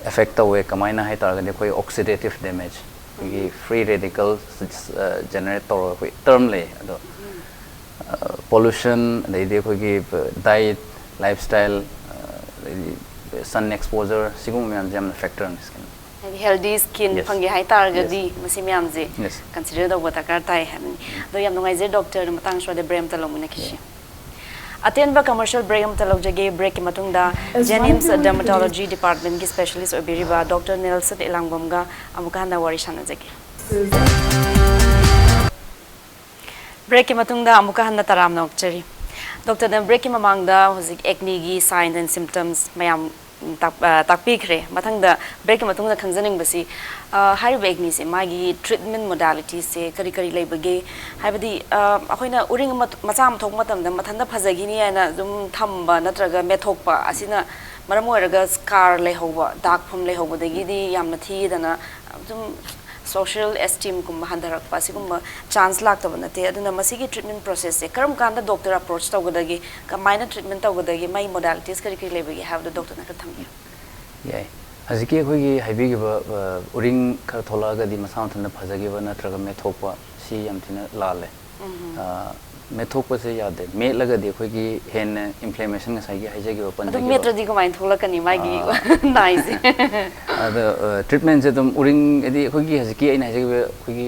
ꯑꯦꯐꯦꯛ ꯇꯧꯋꯦ꯫ ꯀꯃꯥꯏꯅ ꯍꯥꯏ ꯇꯥꯔꯒꯗꯤ, ꯑꯩꯈꯣꯏ ꯑꯣꯛꯁꯤꯗꯦꯇꯤꯞ ꯗꯦꯃꯦꯖ, ꯑꯩꯈꯣꯏꯒꯤ ꯐ꯭ꯔꯤ ꯔꯦꯗꯤꯀꯜ ꯖꯦꯅꯦꯔꯦꯠ ꯇꯧꯔꯒ ꯑꯩꯈꯣꯏ ꯇꯔꯝ ꯂꯩ꯫ ꯑꯗꯣ ꯄꯣꯂꯨꯁꯟ, ꯑꯗꯩꯗꯤ ꯑꯩꯈꯣꯏꯒꯤ ꯗꯥꯏꯠ, ꯂꯥꯏꯐ ꯁ꯭ꯇꯥꯏꯜ, ꯑꯗꯩꯗꯤ ꯁꯟ ꯑꯦꯛꯁꯄꯣꯖꯔ, ꯁꯤꯒꯨꯝꯕ ꯃꯌꯥꯝꯁꯦ ꯌꯥꯝꯅ ꯐꯦꯛꯇꯔꯅꯤ ꯁ꯭ꯀꯤꯟ꯫ ꯍꯥꯏꯗꯤ ꯍꯦꯜꯗꯤ ꯁ꯭ꯀꯤꯟ Yes. ꯐꯪꯒꯦ ꯍꯥꯏꯇꯥꯔꯒꯗꯤ Yes. ꯃꯁꯤ ꯃꯌꯥꯝꯁꯦ Yes. ꯀꯟꯁꯤꯗꯔ ꯇꯧꯕ ꯗꯔꯀꯥꯔ ꯇꯥꯏ ꯍꯥꯏꯕꯅꯤ꯫ ꯑꯗꯣ ꯌꯥꯝ ꯅꯨꯡꯉꯥꯏꯖꯩ ꯗꯣꯛꯇꯔ, ꯃꯇꯥꯡ ꯑꯁ꯭ꯋꯥꯏꯗ ꯕ꯭ꯔꯦꯛ ꯑꯝꯇ ꯂꯧꯃꯤꯟꯅꯈꯤꯁꯤ꯫ ꯑꯇꯦꯟꯕ ꯀꯃꯔꯁꯤꯌꯦꯜ ꯕ꯭ꯔꯦꯛ ꯑꯃꯇ ꯂꯧꯖꯒꯦ꯫ ꯕ꯭ꯔꯦꯛꯀꯤ ꯃꯇꯨꯡꯗ ꯖꯦꯅꯤꯝꯁ ꯗꯔꯃꯥꯇꯣꯂꯣꯖꯤ ꯗꯤꯄꯥꯔꯠꯃꯦꯟꯒꯤ ꯁ꯭ꯄꯦꯁꯤꯌꯦꯂꯤꯁ꯭ꯠ ꯑꯣꯏꯕꯤꯔꯤꯕ ꯗꯣꯛꯇꯔ ꯅꯦꯜꯁꯟ ꯏꯂꯥꯡꯕꯝꯒ ꯑꯃꯨꯛꯀ ꯍꯟꯅ ꯋꯥꯔꯤ ꯁꯥꯟꯅꯖꯒꯦ꯫ ꯕ꯭ꯔꯦꯛꯀꯤ ꯃꯇꯨꯡꯗ ꯑꯃꯨꯛꯀ ꯍꯟꯅ ꯇꯔꯥꯝꯅ ꯑꯣꯛꯆꯔꯤ꯫ ꯗꯣꯛꯇꯔꯅ ꯕ꯭ꯔꯦꯛꯀꯤ ꯃꯃꯥꯡꯗ ꯍꯧꯖꯤꯛ ꯑꯦꯛꯅꯤꯒꯤ ꯁꯥꯏꯟꯁ ꯑꯦꯟ ꯁꯤꯝꯇꯝꯁ ꯃꯌꯥꯝ ꯇꯥꯛ-, ꯑ, ꯇꯥꯛꯄꯤꯈ꯭ꯔꯦ꯫ ꯃꯊꯪꯗ ꯕ꯭ꯔꯦꯛꯀꯤ ꯃꯇꯨꯡꯗ ꯈꯪꯖꯅꯤꯡꯕꯁꯤ, ꯑ, ꯍꯥꯏꯔꯤꯕ ꯑꯦꯛꯅꯤꯁꯦ ꯃꯥꯒꯤ ꯇ꯭ꯔꯤꯠꯃꯦꯟ ꯃꯣꯗꯥꯂꯤꯇꯤꯁꯦ ꯀꯔꯤ ꯀꯔꯤ ꯂꯩꯕꯒꯦ? ꯍꯥꯏꯕꯗꯤ, ꯑ, ꯑꯩꯈꯣꯏꯅ ꯎꯔꯤꯡ ꯑꯃ, ꯃꯆꯥ ꯑꯃ ꯊꯣꯛꯄ ꯃꯇꯝꯗ ꯃꯊꯟꯇ ꯐꯖꯈꯤꯅꯤ ꯍꯥꯏꯅ ꯑꯗꯨꯝ ꯊꯝꯕ ꯅꯠꯇ꯭ꯔꯒ ꯃꯦꯠꯊꯣꯛꯄ ꯑꯁꯤꯅ ꯃꯔꯝ ꯑꯣꯏꯔꯒ ꯁ꯭ꯀꯥꯔ ꯂꯩꯍꯧꯕ, ꯗꯥꯛꯐꯝ ꯂꯩꯍꯧꯕꯗꯒꯤꯗꯤ ꯌꯥꯝꯅ ꯊꯤꯗꯅ ꯑꯗꯨꯝ ꯁꯣꯁꯤꯌꯦꯜ ꯑꯦꯁꯇꯤꯝꯒꯨꯝꯕ ꯍꯟꯊꯔꯛꯄ, ꯑꯁꯤꯒꯨꯝꯕ ꯆꯥꯟꯁ ꯂꯥꯛꯇꯕ ꯅꯠꯇꯦ꯫ ꯑꯗꯨꯅ ꯃꯁꯤꯒꯤ ꯇ꯭ꯔꯤꯠꯃꯦꯟ ꯄ꯭ꯔꯣꯁꯦꯁꯁꯦ ꯀꯔꯝ ꯀꯥꯟꯗ ꯗꯣꯛꯇꯔ ꯑꯦꯄ꯭ꯔꯣꯆ ꯇꯧꯒꯗꯒꯦ, ꯀꯃꯥꯏꯅ ꯇ꯭ꯔꯤꯠꯃꯦꯟ ꯇꯧꯒꯗꯒꯦ, ꯃꯥꯒꯤ ꯃꯣꯗꯥꯂꯤꯇꯤꯁ ꯀꯔꯤ ꯀꯔꯤ ꯂꯩꯕꯒꯦ ꯍꯥꯏꯕꯗꯣ ꯗꯣꯛꯇꯔꯅ ꯈꯔ ꯊꯝꯕꯤꯌꯨ꯫ ꯌꯥꯏ꯫ ꯍꯧꯖꯤꯛꯀꯤ ꯑꯩꯈꯣꯏꯒꯤ ꯍꯥꯏꯕꯤꯈꯤꯕ, ꯑ, ꯎꯔꯤꯡ ꯈꯔ ꯊꯣꯛꯂꯛꯑꯒꯗꯤ ꯃꯁꯥ ꯃꯊꯟꯇ ꯐꯖꯈꯤꯕ ꯅꯠꯇ꯭ꯔꯒ ꯃꯦꯠꯊꯣꯛꯄ, ꯁꯤ ꯌꯥꯝ ꯊꯤꯅ ꯂꯥꯜꯂꯦ꯫ ꯑ, ꯃꯦꯠꯊꯣꯛꯄꯁꯦ ꯌꯥꯗꯦ꯫ ꯃꯦꯠꯂꯒꯗꯤ ꯑꯩꯈꯣꯏꯒꯤ ꯍꯦꯟꯅ ꯏꯟꯐ꯭ꯂꯦꯃꯦꯁꯟ, ꯉꯁꯥꯏꯒꯤ ꯍꯥꯏꯖꯈꯤꯕ, ꯑꯗꯨ ꯄꯟꯖꯈꯤꯕ, ꯃꯦꯠꯇ꯭ꯔꯗꯤ ꯀꯃꯥꯏꯅ ꯊꯣꯛꯂꯛꯀꯅꯤ ꯃꯥꯒꯤ ꯑꯥ꯫ ꯅꯥꯏꯁꯦ? ꯑꯗꯣ, ꯑ, ꯇ꯭ꯔꯤꯠꯃꯦꯟꯁꯦ ꯑꯗꯨꯝ ꯎꯔꯤꯡ, ꯍꯥꯏꯗꯤ ꯑꯩꯈꯣꯏꯒꯤ ꯍꯧꯖꯤꯛꯀꯤ ꯑꯩꯅ ꯍꯥꯏꯖꯈꯤꯕ, ꯑꯩꯈꯣꯏꯒꯤ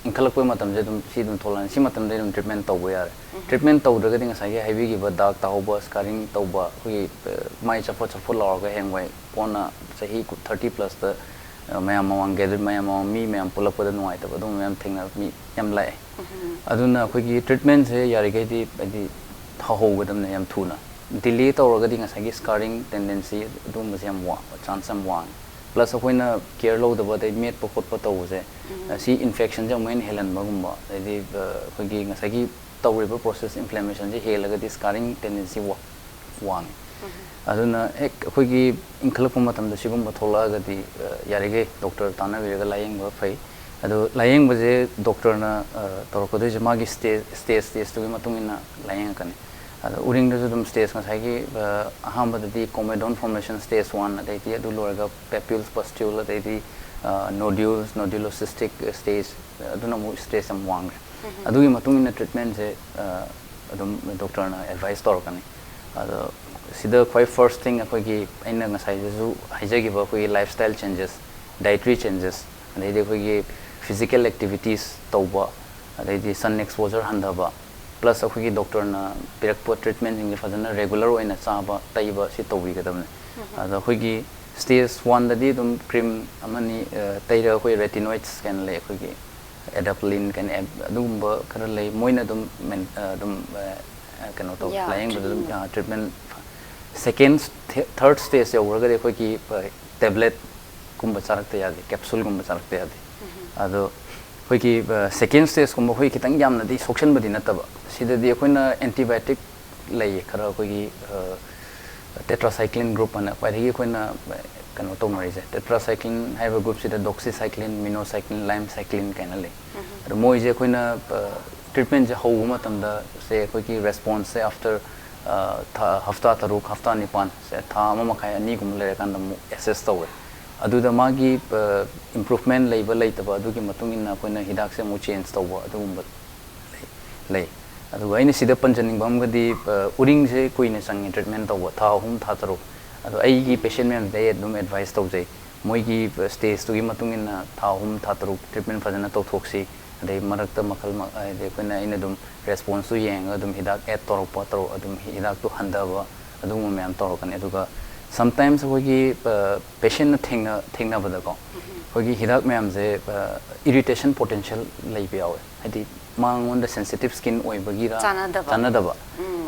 ꯏꯟꯈꯠꯂꯛꯄꯩ ꯃꯇꯝꯁꯦ ꯑꯗꯨꯝ ꯁꯤ ꯑꯗꯨꯝ ꯊꯣꯛꯂꯛꯑꯅꯤ꯫ ꯁꯤ ꯃꯇꯝꯗ ꯑꯗꯨꯝ ꯇ꯭ꯔꯤꯠꯃꯦꯟ ꯇꯧꯕ ꯌꯥꯔꯦ꯫ ꯇ꯭ꯔꯤꯠꯃꯦꯟ ꯇꯧꯗ꯭ꯔꯒꯗꯤ ꯉꯁꯥꯏꯒꯤ ꯍꯥꯏꯕꯤꯈꯤꯕ ꯗꯥꯛ ꯇꯥꯍꯧꯕ, ꯁ꯭ꯀꯥꯔꯤꯡ ꯇꯧꯕ, ꯑꯩꯈꯣꯏꯒꯤ, ꯑ, ꯃꯥꯏ ꯆꯐꯣꯠ ꯆꯐꯣꯠ ꯂꯥꯎꯔꯒ ꯍꯌꯦꯡꯋꯥꯏ ꯀꯣꯟꯅ ꯆꯍꯤ ꯊꯥꯔꯇꯤ ꯄ꯭ꯂꯁꯇ ꯃꯌꯥꯝ ꯃꯃꯥꯡ ꯒꯦꯗꯔ ꯃꯌꯥꯝ ꯃꯃꯥꯡ ꯃꯤ ꯃꯌꯥꯝ ꯄꯨꯜꯂꯛꯄꯗ ꯅꯨꯡꯉꯥꯏꯇꯕ ꯑꯗꯨꯝꯕ ꯃꯌꯥꯝ ꯊꯦꯡꯅꯕ ꯃꯤ ꯌꯥꯝ ꯂꯥꯛꯑꯦ꯫ ꯑꯗꯨꯅ ꯑꯩꯈꯣꯏꯒꯤ ꯇ꯭ꯔꯤꯠꯃꯦꯟꯁꯦ ꯌꯥꯔꯤꯈꯩꯗꯤ ꯍꯥꯏꯗꯤ ꯍꯧꯍꯧꯒꯗꯕꯅꯦ ꯌꯥꯝ ꯊꯨꯅ꯫ ꯗꯤꯂꯦ ꯇꯧꯔꯒꯗꯤ ꯉꯁꯥꯏꯒꯤ ꯁ꯭ꯀꯥꯔꯤꯡ ꯇꯦꯟꯗꯦꯟꯁꯤ ꯑꯗꯨꯒꯨꯝꯕꯁꯦ ꯌꯥꯝ ꯋꯥꯡꯕ ꯆꯥꯟꯁ ꯌꯥꯝ ꯋꯥꯡꯉꯦ꯫ ꯄ꯭ꯂꯁ ꯑꯩꯈꯣꯏꯅ ꯀꯦꯌꯔ ꯂꯧꯗꯕ ꯑꯗꯩ ꯃꯦꯠꯄ ꯈꯣꯠꯄ ꯇꯧꯕꯁꯦ ꯁꯤ ꯏꯟꯐꯦꯛꯁꯟꯁꯦ ꯑꯃꯨꯛ ꯍꯦꯟꯅ ꯍꯦꯜꯍꯟꯕꯒꯨꯝꯕ ꯑꯗꯩꯗꯤ ꯑꯩꯈꯣꯏꯒꯤ ꯉꯁꯥꯏꯒꯤ ꯇꯧꯔꯤꯕ ꯄ꯭ꯔꯣꯁꯦꯁ ꯏꯟꯐ꯭ꯂꯦꯃꯦꯁꯟꯁꯤ ꯍꯦꯜꯂꯒꯗꯤ ꯁ꯭ꯀꯥꯔꯤꯡ ꯇꯦꯟꯗꯦꯟꯁꯤ ꯋꯥꯡꯉꯦ꯫ ꯑꯗꯨꯅ ꯍꯦꯛ ꯑꯩꯈꯣꯏꯒꯤ ꯏꯟꯈꯠꯂꯛꯄ ꯃꯇꯝꯗ ꯁꯤꯒꯨꯝꯕ ꯊꯣꯛꯂꯛꯑꯒꯗꯤ ꯌꯥꯔꯤꯈꯩ ꯗꯣꯛꯇꯔ ꯇꯥꯟꯅꯕꯤꯔꯒ ꯂꯥꯏꯌꯦꯡꯕ ꯐꯩ꯫ ꯑꯗꯣ ꯂꯥꯏꯌꯦꯡꯕꯁꯦ ꯗꯣꯛꯇꯔꯅ ꯇꯧꯔꯛꯀꯗꯣꯏꯁꯦ ꯃꯥꯒꯤ ꯁ꯭ꯇꯦꯖ ꯁ꯭ꯇꯦꯖꯇꯨꯒꯤ ꯃꯇꯨꯡ ꯏꯟꯅ ꯂꯥꯏꯌꯦꯡꯉꯛꯀꯅꯤ꯫ ꯑꯗꯣ ꯎꯔꯤꯡꯗꯁꯨ ꯑꯗꯨꯝ ꯁ꯭ꯇꯦꯖ ꯉꯁꯥꯏꯒꯤ ꯑꯍꯥꯟꯕꯗꯗꯤ ꯀꯣꯃꯦꯗꯣꯟ ꯐꯣꯔꯃꯦꯁꯟ ꯁ꯭ꯇꯦꯖ ꯋꯥꯟ, ꯑꯗꯩꯗꯤ ꯑꯗꯨ ꯂꯣꯏꯔꯒ ꯄꯦꯄ꯭ꯌꯨꯜꯁ ꯄꯁꯇ꯭ꯌꯨꯜ, ꯑꯗꯩꯗꯤ ꯅꯣꯗ꯭ꯌꯨꯜꯁ, ꯅꯣꯗ꯭ꯌꯨꯂꯣꯁꯤꯁꯇꯤꯛ ꯁ꯭ꯇꯦꯖ, ꯑꯗꯨꯅ ꯑꯃꯨꯛ ꯁ꯭ꯇꯦꯖ ꯌꯥꯝ ꯋꯥꯡꯈ꯭ꯔꯦ꯫ ꯑꯗꯨꯒꯤ ꯃꯇꯨꯡ ꯏꯟꯅ ꯇ꯭ꯔꯤꯠꯃꯦꯟꯁꯦ ꯑꯗꯨꯝ ꯗꯣꯛꯇꯔꯅ ꯑꯦꯗꯚꯥꯏꯁ ꯇꯧꯔꯛꯀꯅꯤ꯫ ꯑꯗꯣ ꯁꯤꯗ ꯈ꯭ꯋꯥꯏ ꯐꯥꯔꯁ ꯊꯤꯡ ꯑꯩꯈꯣꯏꯒꯤ ꯑꯩꯅ ꯉꯁꯥꯏꯗꯁꯨ ꯍꯥꯏꯖꯈꯤꯕ ꯑꯩꯈꯣꯏꯒꯤ ꯂꯥꯏꯐ ꯁ꯭ꯇꯥꯏꯜ ꯆꯦꯟꯖꯦꯁ, ꯗꯥꯏꯇ꯭ꯔꯤ ꯆꯦꯟꯖꯦꯁ, ꯑꯗꯩꯗꯤ ꯑꯩꯈꯣꯏꯒꯤ ꯐꯤꯖꯤꯀꯦꯜ ꯑꯦꯛꯇꯤꯚꯤꯇꯤꯁ ꯇꯧꯕ, ꯑꯗꯩꯗꯤ ꯁꯟ ꯑꯦꯛꯁꯄꯣꯖꯔ ꯍꯟꯊꯕ, ꯄ꯭ꯂꯁ ꯑꯩꯈꯣꯏꯒꯤ ꯗꯣꯛꯇꯔꯅ ꯄꯤꯔꯛꯄ ꯇ꯭ꯔꯤꯠꯃꯦꯟꯁꯤꯡꯁꯦ ꯐꯖꯅ ꯔꯦꯒꯨꯂꯔ ꯑꯣꯏꯅ ꯆꯥꯕ ꯇꯩꯕ ꯁꯤ ꯇꯧꯕꯤꯒꯗꯕꯅꯤ꯫ ꯑꯗꯣ ꯑꯩꯈꯣꯏꯒꯤ ꯁ꯭ꯇꯦꯖ ꯋꯥꯟꯗꯗꯤ ꯑꯗꯨꯝ ꯀ꯭ꯔꯤꯝ ꯑꯃꯅꯤ ꯇꯩꯔꯒ ꯑꯩꯈꯣꯏ ꯔꯦꯇꯤꯅꯣꯏꯗꯁ ꯀꯥꯏꯅ ꯂꯩ, ꯑꯩꯈꯣꯏꯒꯤ ꯑꯦꯗꯥꯄꯂꯤꯟ ꯀꯥꯏꯅ ꯑꯗꯨꯒꯨꯝꯕ ꯈꯔ ꯂꯩ꯫ ꯃꯣꯏꯅ ꯑꯗꯨꯝ ꯑꯗꯨꯝ ꯀꯩꯅꯣ ꯇꯧ ꯂꯥꯏꯌꯦꯡꯕꯗ ꯑꯗꯨꯝ ꯇ꯭ꯔꯤꯠꯃꯦꯟ꯫ ꯁꯦꯀꯦꯟ ꯊꯥꯔꯠ ꯁ꯭ꯇꯦꯖ ꯌꯧꯈ꯭ꯔꯒꯗꯤ ꯑꯩꯈꯣꯏꯒꯤ ꯇꯦꯕ꯭ꯂꯦꯠꯀꯨꯝꯕ ꯆꯥꯔꯛꯇ ꯌꯥꯗꯦ, ꯀꯦꯞꯁꯨꯜꯒꯨꯝꯕ ꯆꯥꯔꯛꯇ ꯌꯥꯗꯦ꯫ ꯑꯗꯣ ꯑꯩꯈꯣꯏꯒꯤ ꯁꯦꯀꯦꯟ ꯁ꯭ꯇꯦꯖꯀꯨꯝꯕ ꯑꯩꯈꯣꯏ ꯈꯤꯇꯪ ꯌꯥꯝꯅꯗꯤ ꯁꯣꯛꯆꯟꯕꯗꯤ ꯅꯠꯇꯕ, ꯁꯤꯗꯗꯤ ꯑꯩꯈꯣꯏꯅ ꯑꯦꯟꯇꯤꯕꯥꯌꯣꯇꯤꯛ ꯂꯩꯌꯦ ꯈꯔ ꯑꯩꯈꯣꯏꯒꯤ ꯇꯦꯇ꯭ꯔꯥꯁꯥꯏꯀ꯭ꯂꯤꯟ ꯒ꯭ꯔꯨꯞ ꯑꯅ ꯈ꯭ꯋꯥꯏꯗꯒꯤ ꯑꯩꯈꯣꯏꯅ ꯀꯩꯅꯣ ꯇꯧꯅꯔꯤꯁꯦ꯫ ꯇꯦꯇ꯭ꯔꯥꯁꯥꯏꯀ꯭ꯂꯤꯟ ꯍꯥꯏꯔꯤꯕ ꯒ꯭ꯔꯨꯞꯁꯤꯗ ꯗꯣꯛꯁꯤꯁꯥꯏꯀ꯭ꯂꯤꯟ, ꯃꯤꯅꯣꯁꯥꯏꯀ꯭ꯂꯤꯟ, ꯂꯥꯏꯝꯁꯥꯏꯀ꯭ꯂꯤꯟ ꯀꯥꯏꯅ ꯂꯩ꯫ ꯑꯗꯣ ꯃꯣꯏꯁꯦ ꯑꯩꯈꯣꯏꯅ ꯇ꯭ꯔꯤꯠꯃꯦꯟꯁꯦ ꯍꯧꯕ ꯃꯇꯝꯗ ꯁꯦ ꯑꯩꯈꯣꯏꯒꯤ ꯔꯦꯁꯄꯣꯟꯁꯁꯦ ꯑꯥꯐꯇꯔ ꯍꯞꯇꯥ ꯇꯔꯨꯛ, ꯍꯞꯇꯥ ꯅꯤꯄꯥꯟ, ꯁꯦ ꯊꯥ ꯑꯃ ꯃꯈꯥꯏ ꯑꯅꯤꯒꯨꯝꯕ ꯂꯩꯔꯀꯥꯟꯗ ꯑꯃꯨꯛ ꯑꯦꯁꯦꯁ ꯇꯧꯋꯦ꯫ ꯑꯗꯨꯗ ꯃꯥꯒꯤ ꯏꯝꯄ꯭ꯔꯨꯚꯃꯦꯟ ꯂꯩꯕ ꯂꯩꯇꯕ ꯑꯗꯨꯒꯤ ꯃꯇꯨꯡ ꯏꯟꯅ ꯑꯩꯈꯣꯏꯅ ꯍꯤꯗꯥꯛꯁꯦ ꯑꯃꯨꯛ ꯆꯦꯟꯖ ꯇꯧꯕ ꯑꯗꯨꯒꯨꯝꯕ ꯂꯩ꯫ ꯂꯩ꯫ ꯑꯗꯨꯒ ꯑꯩꯅ ꯁꯤꯗ ꯄꯟꯖꯅꯤꯡꯕ ꯑꯃꯒꯗꯤ ꯎꯔꯤꯡꯁꯦ ꯀꯨꯏꯅ ꯆꯪꯉꯦ ꯇ꯭ꯔꯤꯠꯃꯦꯟ ꯇꯧꯕ, ꯊꯥ ꯑꯍꯨꯝ ꯊꯥ ꯇꯔꯨꯛ꯫ ꯑꯗꯣ ꯑꯩꯒꯤ ꯄꯦꯁꯦꯟ ꯃꯌꯥꯝꯁꯤꯗ ꯑꯩ ꯑꯗꯨꯝ ꯑꯦꯗꯚꯥꯏꯁ ꯇꯧꯖꯩ, ꯃꯣꯏꯒꯤ ꯁ꯭ꯇꯦꯖꯇꯨꯒꯤ ꯃꯇꯨꯡ ꯏꯟꯅ ꯊꯥ ꯑꯍꯨꯝ ꯊꯥ ꯇꯔꯨꯛ ꯇ꯭ꯔꯤꯠꯃꯦꯟ ꯐꯖꯅ ꯇꯧꯊꯣꯛꯁꯤ꯫ ꯑꯗꯩ ꯃꯔꯛꯇ ꯃꯈꯜ ꯍꯥꯏꯗꯤ ꯑꯩꯈꯣꯏꯅ ꯑꯩꯅ ꯑꯗꯨꯝ ꯔꯦꯁꯄꯣꯟꯁꯇꯨ ꯌꯦꯡꯉꯒ ꯑꯗꯨꯝ ꯍꯤꯗꯥꯛ ꯑꯦꯗ ꯇꯧꯔꯛꯄ ꯇꯧꯔꯛ ꯑꯗꯨꯝ ꯍꯤꯗꯥꯛꯇꯨ ꯍꯟꯊꯕ ꯑꯗꯨꯒꯨꯝꯕ ꯃꯌꯥꯝ ꯇꯧꯔꯛꯀꯅꯤ꯫ ꯑꯗꯨꯒ Sometimes ꯑꯩꯈꯣꯏꯒꯤ ꯄꯦꯁꯦꯟꯅ ꯊꯦꯡꯅ ꯊꯦꯡꯅꯕꯗꯀꯣ, ꯑꯩꯈꯣꯏꯒꯤ ꯍꯤꯗꯥꯛ ꯃꯌꯥꯝꯁꯦ ꯏꯔꯤꯇꯦꯁꯟ ꯄꯣꯇꯦꯟꯁꯤꯌꯦꯜ ꯂꯩꯕ ꯌꯥꯎꯋꯦ, ꯍꯥꯏꯗꯤ ꯃꯉꯣꯟꯗ ꯁꯦꯟꯁꯤꯇꯤꯞ ꯁ꯭ꯀꯤꯟ ꯑꯣꯏꯕꯒꯤꯔ, ꯆꯥꯟꯅꯗꯕ꯫ ꯆꯥꯟꯅꯗꯕ,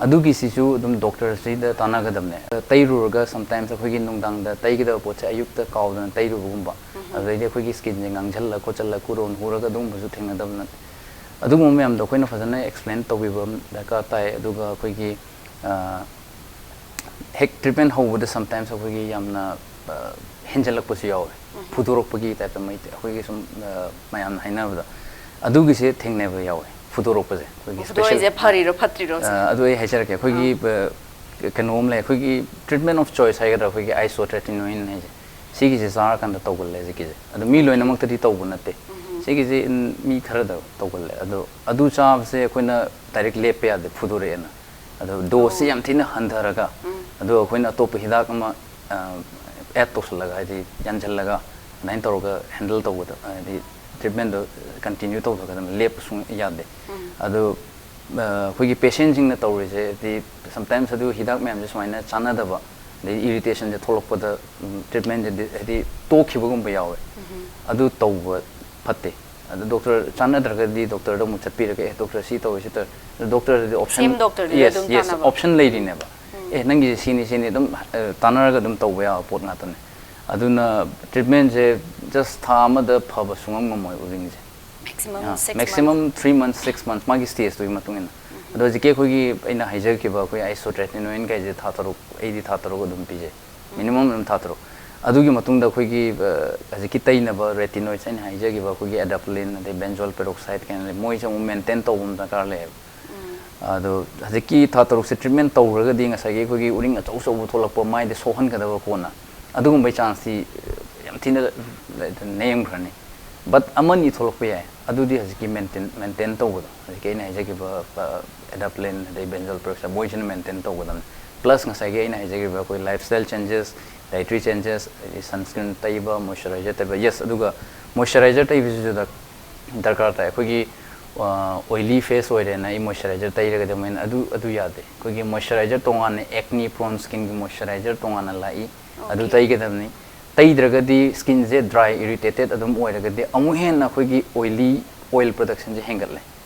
ꯑꯗꯨꯒꯤꯁꯤꯁꯨ ꯑꯗꯨꯝ ꯗꯣꯛꯇꯔꯁꯤꯗ ꯇꯥꯟꯅꯒꯗꯕꯅꯦ꯫ ꯇꯩꯔꯨꯔꯒ ꯁꯝꯇꯥꯏꯝꯁ ꯑꯩꯈꯣꯏꯒꯤ ꯅꯨꯡꯗꯥꯡꯗ ꯇꯩꯒꯗꯕ ꯄꯣꯠꯁꯦ ꯑꯌꯨꯛꯇ ꯀꯥꯎꯗꯅ ꯇꯩꯔꯨꯕꯒꯨꯝꯕ, ꯑꯗꯨꯗꯩꯗꯤ ꯑꯩꯈꯣꯏꯒꯤ ꯁ꯭ꯀꯤꯟꯁꯦ ꯉꯥꯡꯁꯤꯜꯂ ꯈꯣꯠꯆꯜꯂ ꯀꯨꯔꯣꯟ ꯍꯨꯔꯒ ꯑꯗꯨꯒꯨꯝꯕꯁꯨ ꯊꯦꯡꯅꯗꯕ ꯅꯠꯇꯦ꯫ ꯑꯗꯨꯒꯨꯝꯕ ꯃꯌꯥꯝꯗꯣ ꯑꯩꯈꯣꯏꯅ ꯐꯖꯅ ꯑꯦꯛꯁꯄ꯭ꯂꯦꯟ ꯇꯧꯕꯤꯕ ꯑꯃ ꯗꯔꯀꯥꯔ ꯇꯥꯏ꯫ ꯑꯗꯨꯒ ꯑꯩꯈꯣꯏꯒꯤ ꯑ, ꯍꯦꯛ ꯇ꯭ꯔꯤꯠꯃꯦꯟ ꯍꯧꯕꯗ ꯁꯝꯇꯥꯏꯝꯁ ꯑꯩꯈꯣꯏꯒꯤ ꯌꯥꯝꯅ ꯑ, ꯍꯦꯟꯖꯜꯂꯛꯄꯁꯨ ꯌꯥꯎꯋꯦ, ꯐꯨꯗꯣꯔꯛꯄꯒꯤ ꯇꯥꯏꯞꯇ ꯃꯩ ꯑꯩꯈꯣꯏꯒꯤ ꯁꯨꯝ ꯑ, ꯃꯌꯥꯝꯅ ꯍꯥꯏꯅꯕꯗ ꯑꯗꯨꯒꯤꯁꯦ ꯊꯦꯡꯅꯕ ꯌꯥꯎꯋꯦ, ꯐꯨꯗꯣꯔꯛꯄꯁꯦ ꯑꯩꯈꯣꯏꯒꯤ ꯐꯨꯗꯣꯔꯛꯏꯁꯦ ꯐꯔꯤꯔꯣ ꯐꯠꯇ꯭ꯔꯤꯔꯣ? ꯑ, ꯑꯗꯨ ꯑꯩ ꯍꯥꯏꯖꯔꯛꯀꯦ꯫ ꯑꯩꯈꯣꯏꯒꯤ ꯑ, ꯀꯩꯅꯣ ꯑꯃ ꯂꯩ, ꯑꯩꯈꯣꯏꯒꯤ treatment of choice ꯍꯥꯏꯒꯗ꯭ꯔꯥ, ꯑꯩꯈꯣꯏꯒꯤ isotretinoin ꯍꯥꯏꯁꯦ, ꯁꯤꯒꯤꯁꯦ ꯆꯥꯔꯀꯥꯟꯗ ꯇꯧꯒꯜꯂꯦ ꯍꯧꯖꯤꯛꯀꯤꯁꯦ꯫ ꯑꯗꯣ ꯃꯤ ꯂꯣꯏꯅꯃꯛꯇꯗꯤ ꯇꯧꯕ ꯅꯠꯇꯦ, ꯁꯤꯒꯤꯁꯦ ꯃꯤ ꯈꯔꯗ ꯇꯧꯒꯜꯂꯦ꯫ ꯑꯗꯣ ꯑꯗꯨ ꯆꯥꯕꯁꯦ ꯑꯩꯈꯣꯏꯅ ꯗꯥꯏꯔꯦꯛ ꯂꯦꯞꯄ ꯌꯥꯗꯦ, ꯐꯨꯗꯣꯔꯛꯑꯦꯅ꯫ ꯑꯗꯣ ꯗꯣꯁꯁꯦ ꯌꯥꯝ ꯊꯤꯅ ꯍꯟꯊꯔꯒ, ꯑꯗꯨꯒ ꯑꯩꯈꯣꯏꯅ ꯑꯇꯣꯞꯄ ꯍꯤꯗꯥꯛ ꯑꯃ ꯑꯦꯗ ꯇꯧꯁꯜꯂꯒ, ꯍꯥꯏꯗꯤ ꯌꯥꯟꯁꯤꯜꯂꯒ, ꯑꯗꯨꯃꯥꯏꯅ ꯇꯧꯔꯒ ꯍꯦꯟꯗꯜ ꯇꯧꯒꯗꯕ, ꯍꯥꯏꯗꯤ ꯇ꯭ꯔꯤꯠꯃꯦꯟꯗꯣ ꯀꯟꯇꯤꯅ꯭ꯌꯨ ꯇꯧꯊꯒꯗꯕꯅꯤ, ꯂꯦꯞꯄ ꯁꯨꯡ ꯌꯥꯗꯦ꯫ ꯑꯗꯣ ꯑ, ꯑꯩꯈꯣꯏꯒꯤ ꯄꯦꯁꯦꯟꯁꯤꯡꯅ ꯇꯧꯔꯤꯁꯦ ꯍꯥꯏꯗꯤ ꯁꯝꯇꯥꯏꯝꯁ ꯑꯗꯨ ꯍꯤꯗꯥꯛ ꯃꯌꯥꯝꯁꯦ ꯁꯨꯃꯥꯏꯅ ꯆꯥꯟꯅꯗꯕ, ꯑꯗꯩ ꯏꯔꯤꯇꯦꯁꯟꯁꯦ ꯊꯣꯛꯂꯛꯄꯗ ꯇ꯭ꯔꯤꯠꯃꯦꯟꯁꯦ ꯍꯥꯏꯗꯤ ꯇꯣꯛꯈꯤꯕꯒꯨꯝꯕ ꯌꯥꯎꯋꯦ꯫ ꯑꯗꯨ ꯇꯧꯕ ꯐꯠꯇꯦ꯫ ꯑꯗꯨ ꯗꯣꯛꯇꯔ ꯆꯥꯟꯅꯗ꯭ꯔꯒꯗꯤ ꯗꯣꯛꯇꯔꯗ ꯑꯃꯨꯛ ꯆꯠꯄꯤꯔꯒ, "ꯑꯦ ꯗꯣꯛꯇꯔ ꯁꯤ ꯇꯧꯋꯦ, ꯁꯤ ꯇꯧꯋꯦ", ꯑꯗꯨ ꯗꯣꯛꯇꯔꯗꯗꯤ ꯑꯣꯞꯁꯟ Same doctor ꯗꯨꯗ ꯑꯗꯨꯝ ꯇꯥꯟꯅꯕ꯫ ꯑꯣꯞꯁꯟ ꯂꯩꯔꯤꯅꯦꯕ꯫ "ꯑꯦ ꯅꯪꯒꯤꯁꯦ ꯁꯤꯅꯤ ꯁꯤꯅꯤ", ꯑꯗꯨꯝ ꯑ, ꯇꯥꯟꯅꯔꯒ ꯑꯗꯨꯝ ꯇꯧꯕ ꯌꯥꯕ ꯄꯣꯠ ꯉꯥꯛꯇꯅꯦ꯫ ꯑꯗꯨꯅ ꯇ꯭ꯔꯤꯠꯃꯦꯟꯁꯦ ꯖꯁ ꯊꯥ ꯑꯃꯗ ꯐꯕ ꯁꯨꯡꯉꯝ ꯉꯝꯃꯣꯏ ꯎꯔꯤꯡꯁꯦ꯫ Maximum six months. Maximum three months, six months, ꯃꯥꯒꯤ ꯁ꯭ꯇꯦꯖꯇꯨꯒꯤ ꯃꯇꯨꯡ ꯏꯟꯅ꯫ ꯑꯗꯣ ꯍꯧꯖꯤꯛꯀꯤ ꯑꯩꯈꯣꯏꯒꯤ ꯑꯩꯅ ꯍꯥꯏꯖꯈꯤꯕ ꯑꯩꯈꯣꯏ isotretinoin ꯀꯩꯁꯦ ꯊꯥ ꯇꯔꯨꯛ, ꯑꯩꯗꯤ ꯊꯥ ꯇꯔꯨꯛ ꯑꯗꯨꯝ ꯄꯤꯖꯩ, ꯃꯤꯅꯤꯃꯝ ꯑꯗꯨꯝ ꯊꯥ ꯇꯔꯨꯛ꯫ ꯑꯗꯨꯒꯤ ꯃꯇꯨꯡꯗ ꯑꯩꯈꯣꯏꯒꯤ ꯑ, ꯍꯧꯖꯤꯛꯀꯤ ꯇꯩꯅꯕ retinoids ꯑꯩꯅ ꯍꯥꯏꯖꯈꯤꯕ ꯑꯩꯈꯣꯏꯒꯤ adapalene ꯑꯗꯩ benzoyl peroxide ꯀꯥꯏꯅ ꯂꯩ, ꯃꯣꯏꯁꯦ ꯑꯃꯨꯛ ꯃꯦꯟꯇꯦꯟ ꯇꯧꯕ ꯑꯃ ꯗꯔꯀꯥꯔ ꯂꯩꯌꯦꯕ꯫ ꯑꯗꯣ ꯍꯧꯖꯤꯛꯀꯤ ꯊꯥ ꯇꯔꯨꯛꯁꯦ ꯇ꯭ꯔꯤꯠꯃꯦꯟ ꯇꯧꯈ꯭ꯔꯒꯗꯤ ꯉꯁꯥꯏꯒꯤ ꯑꯩꯈꯣꯏꯒꯤ ꯎꯔꯤꯡ ꯑꯆꯧ ꯑꯆꯧꯕ ꯊꯣꯛꯂꯛꯄ, ꯃꯥꯏꯗ ꯁꯣꯛꯍꯟꯒꯗꯕ ꯀꯣꯟꯅ, ꯑꯗꯨꯒꯨꯝꯕꯩ ꯆꯥꯟꯁꯇꯤ ꯌꯥꯝ ꯊꯤꯅ ꯅꯦꯝꯈ꯭ꯔꯅꯤ꯫ ꯕꯠ ꯑꯃꯅꯤ ꯊꯣꯛꯂꯛꯄ ꯌꯥꯏ, ꯑꯗꯨꯗꯤ ꯍꯧꯖꯤꯛꯀꯤ ꯃꯦꯟꯇꯦꯟ ꯃꯦꯟꯇꯦꯟ ꯇꯧꯕꯗꯣ, ꯍꯧꯖꯤꯛꯀꯤ ꯑꯩꯅ ꯍꯥꯏꯖꯈꯤꯕ adapalene ꯑꯗꯩ benzoyl peroxide, ꯃꯣꯏꯁꯤꯅ ꯃꯦꯟꯇꯦꯟ ꯇꯧꯒꯗꯕꯅꯤ꯫ ꯄ꯭ꯂꯁ ꯉꯁꯥꯏꯒꯤ ꯑꯩꯅ ꯍꯥꯏꯖꯈꯤꯕ ꯑꯩꯈꯣꯏ lifestyle changes, dietary changes, ꯑꯗꯩ sunscreen ꯇꯩꯕ, moisturizer ꯇꯩꯕ꯫ ꯌꯦꯁ, ꯑꯗꯨꯒ moisturizer ꯇꯩꯕꯁꯤꯁꯨ ꯗꯔ- ꯗꯔꯀꯥꯔ ꯇꯥꯏ꯫ ꯑꯩꯈꯣꯏꯒꯤ ꯑꯣꯏꯂꯤ ꯐꯦꯁ ꯑꯣꯏꯔꯦꯅ ꯑꯩ ꯃꯣꯏꯆꯔꯥꯏꯖꯔ ꯇꯩꯔꯒꯗꯤ ꯑꯃꯨꯛ ꯍꯦꯟꯅ ꯑꯗꯨ ꯑꯗꯨ ꯌꯥꯗꯦ꯫ ꯑꯩꯈꯣꯏꯒꯤ ꯃꯣꯏꯆꯔꯥꯏꯖꯔ ꯇꯣꯉꯥꯟꯅ, ꯑꯦꯛꯅꯤ ꯄ꯭ꯔꯣꯟ ꯁ꯭ꯀꯤꯟꯒꯤ ꯃꯣꯏꯆꯔꯥꯏꯖꯔ ꯇꯣꯉꯥꯟꯅ ꯂꯥꯛꯏ, ꯑꯗꯨ Okay. ꯇꯩꯒꯗꯕꯅꯤ꯫ ꯇꯩꯗ꯭ꯔꯒꯗꯤ ꯁ꯭ꯀꯤꯟꯁꯦ ꯗ꯭ꯔꯥꯏ, ꯏꯔꯤꯇꯦꯇꯦꯠ ꯑꯗꯨꯝ ꯑꯣꯏꯔꯒꯗꯤ ꯑꯃꯨꯛ ꯍꯦꯟꯅ ꯑꯩꯈꯣꯏꯒꯤ ꯑꯣꯏꯂꯤ ꯑꯣꯏꯜ ꯄ꯭ꯔꯗꯛꯁꯟꯁꯦ ꯍꯦꯟꯒꯠꯂꯦ꯫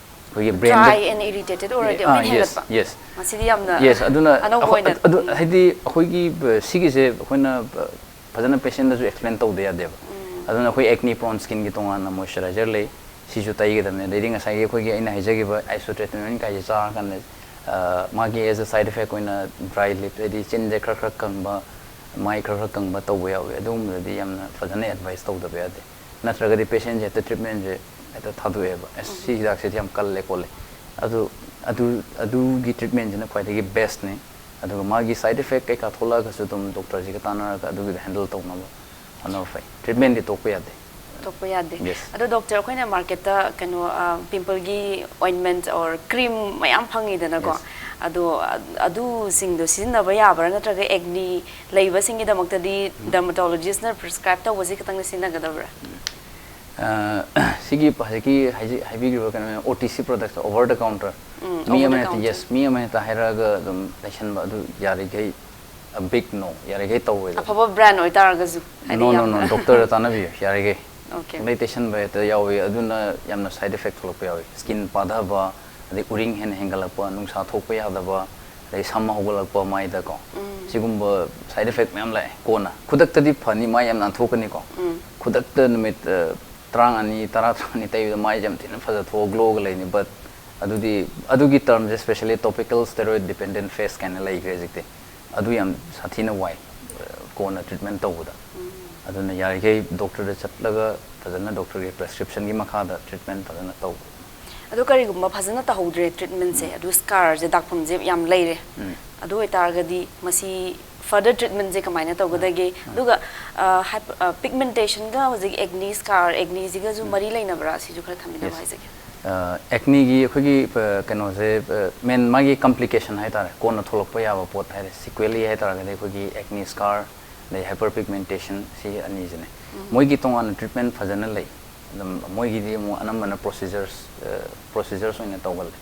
ꯑꯩꯈꯣꯏꯒꯤ ꯕ꯭ꯔꯦꯟꯗ Dry and irritated ꯑꯣꯏꯔꯗꯤ ꯑꯥ, ꯑꯃꯨꯛ ꯍꯦꯟꯅ yes, ꯍꯦꯟꯒꯠꯄ꯫ Yes. ꯃꯁꯤꯗꯤ ꯌꯥꯝꯅ Yes, ꯑꯗꯨꯅ ꯑꯅꯧꯕ ꯑꯩꯈꯣꯏ- ꯑꯣꯏꯅ ꯑꯗꯨ ꯎꯝ꯫ ꯍꯥꯏꯗꯤ ꯑꯩꯈꯣꯏꯒꯤ ꯁꯤꯒꯤꯁꯦ ꯑꯩꯈꯣꯏꯅ ꯐꯖꯅ ꯄꯦꯁꯦꯟꯗꯁꯨ ꯑꯦꯛꯁꯄ꯭ꯂꯦꯟ ꯇꯧꯗ ꯌꯥꯗꯦꯕ꯫ ꯎꯝ꯫ ꯑꯗꯨꯅ ꯑꯩꯈꯣꯏ ꯑꯦꯛꯅꯤ ꯄ꯭ꯔꯣꯟ ꯁ꯭ꯀꯤꯟꯒꯤ ꯇꯣꯉꯥꯟꯅ ꯃꯣꯏꯆꯔꯥꯏꯖꯔ ꯂꯩ, ꯁꯤꯁꯨ ꯇꯩꯒꯗꯕꯅꯦ꯫ ꯑꯗꯩꯗꯤ ꯉꯁꯥꯏꯒꯤ ꯑꯩꯈꯣꯏꯒꯤ ꯑꯩꯅ ꯍꯥꯏꯖꯈꯤꯕ ꯑꯥꯏꯁꯣꯇ꯭ꯔꯦꯇꯅꯣꯏꯟ ꯀꯥꯏꯁꯦ ꯆꯥꯔꯀꯥꯟꯗ ꯑ, ꯃꯥꯒꯤ ꯑꯦꯁ ꯑ ꯁꯥꯏꯠ ꯏꯐꯦꯛ ꯑꯣꯏꯅ ꯗ꯭ꯔꯥꯏ ꯂꯤꯞ, ꯍꯥꯏꯗꯤ ꯆꯤꯟꯁꯦ ꯈꯔ ꯈꯔ ꯀꯪꯕ, ꯃꯥꯏ ꯈꯔ ꯈꯔ ꯀꯪꯕ ꯇꯧꯕ ꯌꯥꯎꯋꯤ꯫ ꯑꯗꯨꯒꯨꯝꯕꯗꯗꯤ ꯌꯥꯝꯅ ꯐꯖꯅ ꯑꯦꯗꯚꯥꯏꯁ ꯇꯧꯗꯕ ꯌꯥꯗꯦ꯫ ꯅꯠꯇ꯭ꯔꯒꯗꯤ ꯄꯦꯁꯦꯟꯁꯦ ꯍꯦꯛꯇ ꯇ꯭ꯔꯤꯠꯃꯦꯟꯁꯦ ꯍꯦꯛꯇ ꯊꯥꯗꯣꯛꯑꯦꯕ, ꯑꯦꯁ, ꯁꯤ ꯍꯤꯗꯥꯛꯁꯤꯗꯤ ꯌꯥꯝ ꯀꯜꯂꯦ ꯈꯣꯠꯂꯦ꯫ ꯑꯗꯨ ꯑꯗꯨ ꯑꯗꯨꯒꯤ ꯇ꯭ꯔꯤꯠꯃꯦꯟꯁꯤꯅ ꯈ꯭ꯋꯥꯏꯗꯒꯤ ꯕꯦꯁꯅꯤ꯫ ꯑꯗꯨꯒ ꯃꯥꯒꯤ ꯁꯥꯏꯠ ꯏꯐꯦꯛ ꯀꯩꯀꯥ ꯊꯣꯛꯂꯛꯑꯒꯁꯨ ꯑꯗꯨꯝ ꯗꯣꯛꯇꯔꯁꯤꯒ ꯇꯥꯟꯅꯔꯒ ꯑꯗꯨꯒꯤꯗꯣ ꯍꯦꯟꯗꯜ ꯇꯧꯅꯕ ꯍꯣꯠꯅꯕ ꯐꯩ꯫ ꯇ꯭ꯔꯤꯠꯃꯦꯟꯗꯤ ꯇꯣꯛꯄ ꯌꯥꯗꯦ꯫ ꯇꯣꯛꯄ ꯌꯥꯗꯦ꯫ Yes. ꯑꯗꯣ ꯗꯣꯛꯇꯔ, ꯑꯩꯈꯣꯏꯅ ꯃꯥꯔꯀꯦꯠꯇ ꯀꯩꯅꯣ, ꯑ, ꯄꯤꯝꯄꯜꯒꯤ ꯑꯣꯏꯟꯃꯦꯟꯠ ꯑꯣꯔ ꯀ꯭ꯔꯤꯝ ꯃꯌꯥꯝ ꯐꯪꯉꯤꯗꯅꯀꯣ? Yes. ꯑꯗꯣ, ꯑ-, ꯑꯗꯨꯁꯤꯡꯗꯣ ꯁꯤꯖꯤꯟꯅꯕ ꯌꯥꯕ꯭ꯔꯥ? ꯅꯠꯇ꯭ꯔꯒ ꯑꯦꯛꯅꯤ ꯂꯩꯕꯁꯤꯡꯒꯤꯗꯃꯛꯇꯗꯤ ꯎꯝ꯫ ꯗꯔꯃꯥꯇꯣꯂꯣꯖꯤꯁꯅ ꯄ꯭ꯔꯤꯁꯀ꯭ꯔꯥꯏꯕ ꯇꯧꯕꯁꯤ ꯈꯛꯇꯪꯅ ꯁꯤꯖꯤꯟꯅꯒꯗꯕ꯭ꯔꯥ? ꯑ, ꯁꯤꯒꯤ ꯍꯧꯖꯤꯛꯀꯤ ꯍꯥꯏꯖꯤ-, ꯍꯥꯏꯕꯤꯈ꯭ꯔꯤꯕ ꯀꯩꯅꯣ, O T C products, over the counter. Um, me over the ꯑꯃꯅ ꯍꯦꯛꯇ, counter. Yes, ꯃꯤ ꯑꯃꯅ ꯍꯦꯛꯇ ꯍꯥꯏꯔꯛꯑꯒ ꯑꯗꯨꯝ ꯂꯩꯁꯟꯕ ꯑꯗꯨ ꯌꯥꯔꯤꯈꯩ, a big no, ꯌꯥꯔꯤꯈꯩ ꯇꯧꯔꯣꯏꯗꯕ꯫ ꯑꯐꯕ ꯕ꯭ꯔꯥꯟ ꯑꯣꯏꯇꯥꯔꯒꯁꯨ, ꯍꯥꯏꯗꯤ No, no, ꯌꯥꯝꯅ no, ꯗꯣꯛꯇꯔꯗ ꯇꯥꯟꯅꯕꯤꯌꯨ, ꯌꯥꯔꯤꯈꯩ꯫ Okay. ꯄꯪꯇꯩ ꯇꯩꯁꯟꯕ ꯍꯦꯛꯇ ꯌꯥꯎꯋꯤ, ꯑꯗꯨꯅ ꯌꯥꯝꯅ ꯁꯥꯏꯠ ꯏꯐꯦꯛ ꯊꯣꯛꯂꯛꯄ ꯌꯥꯎꯋꯤ꯫ ꯁ꯭ꯀꯤꯟ ꯄꯥꯊꯕ, ꯑꯗꯩ ꯎꯔꯤꯡ ꯍꯦꯟꯅ ꯍꯦꯟꯒꯠꯂꯛꯄ, ꯅꯨꯡꯁꯥ ꯊꯣꯛꯄ ꯌꯥꯗꯕ, ꯑꯗꯩ ꯁꯝ ꯍꯧꯒꯠꯂꯛꯄ ꯃꯥꯏꯗꯀꯣ꯫ ꯎꯝ꯫ ꯁꯤꯒꯨꯝꯕ ꯁꯥꯏꯠ ꯏꯐꯦꯛ ꯃꯌꯥꯝ ꯂꯥꯛꯑꯦ꯫ ꯀꯣꯟꯅ ꯈꯨꯗꯛꯇꯗꯤ ꯐꯅꯤ, ꯃꯥꯏ ꯌꯥꯝ ꯅꯥꯟꯊꯣꯛꯀꯅꯤꯀꯣ꯫ ꯎꯝ꯫ ꯈꯨꯗꯛꯇ ꯅꯨꯃꯤꯠ, ꯑ, ꯇꯔꯥꯃꯉꯥꯅꯤ, ꯇꯔꯥ ꯇꯔꯥꯃꯉꯥꯅꯤ ꯇꯩꯕꯗ ꯃꯥꯏꯁꯦ ꯌꯥꯝ ꯊꯤꯅ ꯐꯖ ꯊꯣꯛꯑ ꯒ꯭ꯂꯣꯒ ꯂꯩꯅꯤ꯫ But ꯑꯗꯨꯗꯤ, ꯑꯗꯨꯒꯤ ꯇꯔꯝꯁꯦ specially topical steroid dependent face ꯀꯥꯏꯅ ꯂꯩꯈ꯭ꯔꯦ ꯍꯧꯖꯤꯛꯇꯤ꯫ ꯑꯗꯨ ꯌꯥꯝ ꯁꯥꯊꯤꯅ ꯋꯥꯏ, ꯑ, ꯀꯣꯟꯅ ꯇ꯭ꯔꯤꯠꯃꯦꯟ ꯇꯧꯕꯗ꯫ ꯎꯝ꯫ ꯑꯗꯨꯅ ꯌꯥꯔꯤꯈꯩ ꯗꯣꯛꯇꯔꯗ ꯆꯠꯂꯒ ꯐꯖꯅ ꯗꯣꯛꯇꯔꯒꯤ ꯄ꯭ꯔꯦꯁꯀ꯭ꯔꯤꯞꯁꯟꯒꯤ ꯃꯈꯥꯗ ꯇ꯭ꯔꯤꯠꯃꯦꯟ ꯐꯖꯅ ꯇꯧꯕ꯫ ꯑꯗꯣ ꯀꯔꯤꯒꯨꯝꯕ ꯐꯖꯅ ꯇꯧꯍꯧꯗ꯭ꯔꯦ ꯇ꯭ꯔꯤꯠꯃꯦꯟꯁꯦ, ꯎꯝ꯫ ꯑꯗꯨ ꯁ꯭ꯀꯥꯔꯁꯦ, ꯗꯥꯛꯐꯝꯁꯦ ꯌꯥꯝ ꯂꯩꯔꯦ꯫ ꯎꯝ꯫ ꯑꯗꯨ ꯑꯣꯏꯇꯥꯔꯒꯗꯤ ꯃꯁꯤ ꯐꯔꯗꯔ ꯇ꯭ꯔꯤꯠꯃꯦꯟꯁꯦ ꯀꯃꯥꯏꯅ ꯇꯧꯒꯗꯒꯦ? ꯎꯝ꯫ ꯑꯗꯨꯒ, ꯑ, ꯍꯥꯏꯞ-, ꯑ, ꯄꯤꯒꯃꯦꯟꯇꯦꯁꯟꯒ ꯍꯧꯖꯤꯛ ꯑꯦꯛꯅꯤ ꯁ꯭ꯀꯥꯔ, ꯑꯦꯛꯅꯤꯁꯤꯒꯁꯨ ꯎꯝ꯫ ꯃꯔꯤ ꯂꯩꯅꯕ꯭ꯔꯥ? ꯁꯤꯁꯨ ꯈꯔ ꯊꯝꯕꯤꯅꯕ Yes. ꯍꯥꯏꯖꯒꯦ꯫ ꯑ, ꯑꯦꯛꯅꯤꯒꯤ ꯑꯩꯈꯣꯏꯒꯤ, ꯑ, ꯀꯩꯅꯣꯁꯦ, ꯑ, ꯃꯦꯟ ꯃꯥꯒꯤ ꯀꯝꯄ꯭ꯂꯤꯀꯦꯁꯟ ꯍꯥꯏꯇꯥꯔꯦ, ꯀꯣꯟꯅ ꯊꯣꯛꯂꯛꯄ ꯌꯥꯕ ꯄꯣꯠ ꯍꯥꯏꯔꯦ, ꯁꯤꯀ꯭ꯋꯦꯂꯤ ꯍꯥꯏꯇꯥꯔꯒꯗꯤ ꯑꯩꯈꯣꯏꯒꯤ ꯑꯦꯛꯅꯤ ꯁ꯭ꯀꯥꯔ, ꯑꯗꯩ ꯍꯥꯏꯄꯔ ꯄꯤꯒꯃꯦꯟꯇꯦꯁꯟ, ꯁꯤ ꯑꯅꯤꯁꯤꯅꯦ꯫ ꯎꯝ꯫ ꯃꯣꯏꯒꯤ ꯇꯣꯉꯥꯟꯅ ꯇ꯭ꯔꯤꯠꯃꯦꯟ ꯐꯖꯅ ꯂꯩ꯫ ꯑꯗꯨꯝ ꯃꯣꯏꯒꯤꯗꯤ ꯑꯃꯨꯛ ꯑꯅꯝꯕꯅ ꯄ꯭ꯔꯣꯁꯤꯖꯔꯁ ꯄ꯭ꯔꯣꯁꯤꯖꯔꯁ ꯑꯣꯏꯅ ꯇꯧꯒꯜꯂꯦ꯫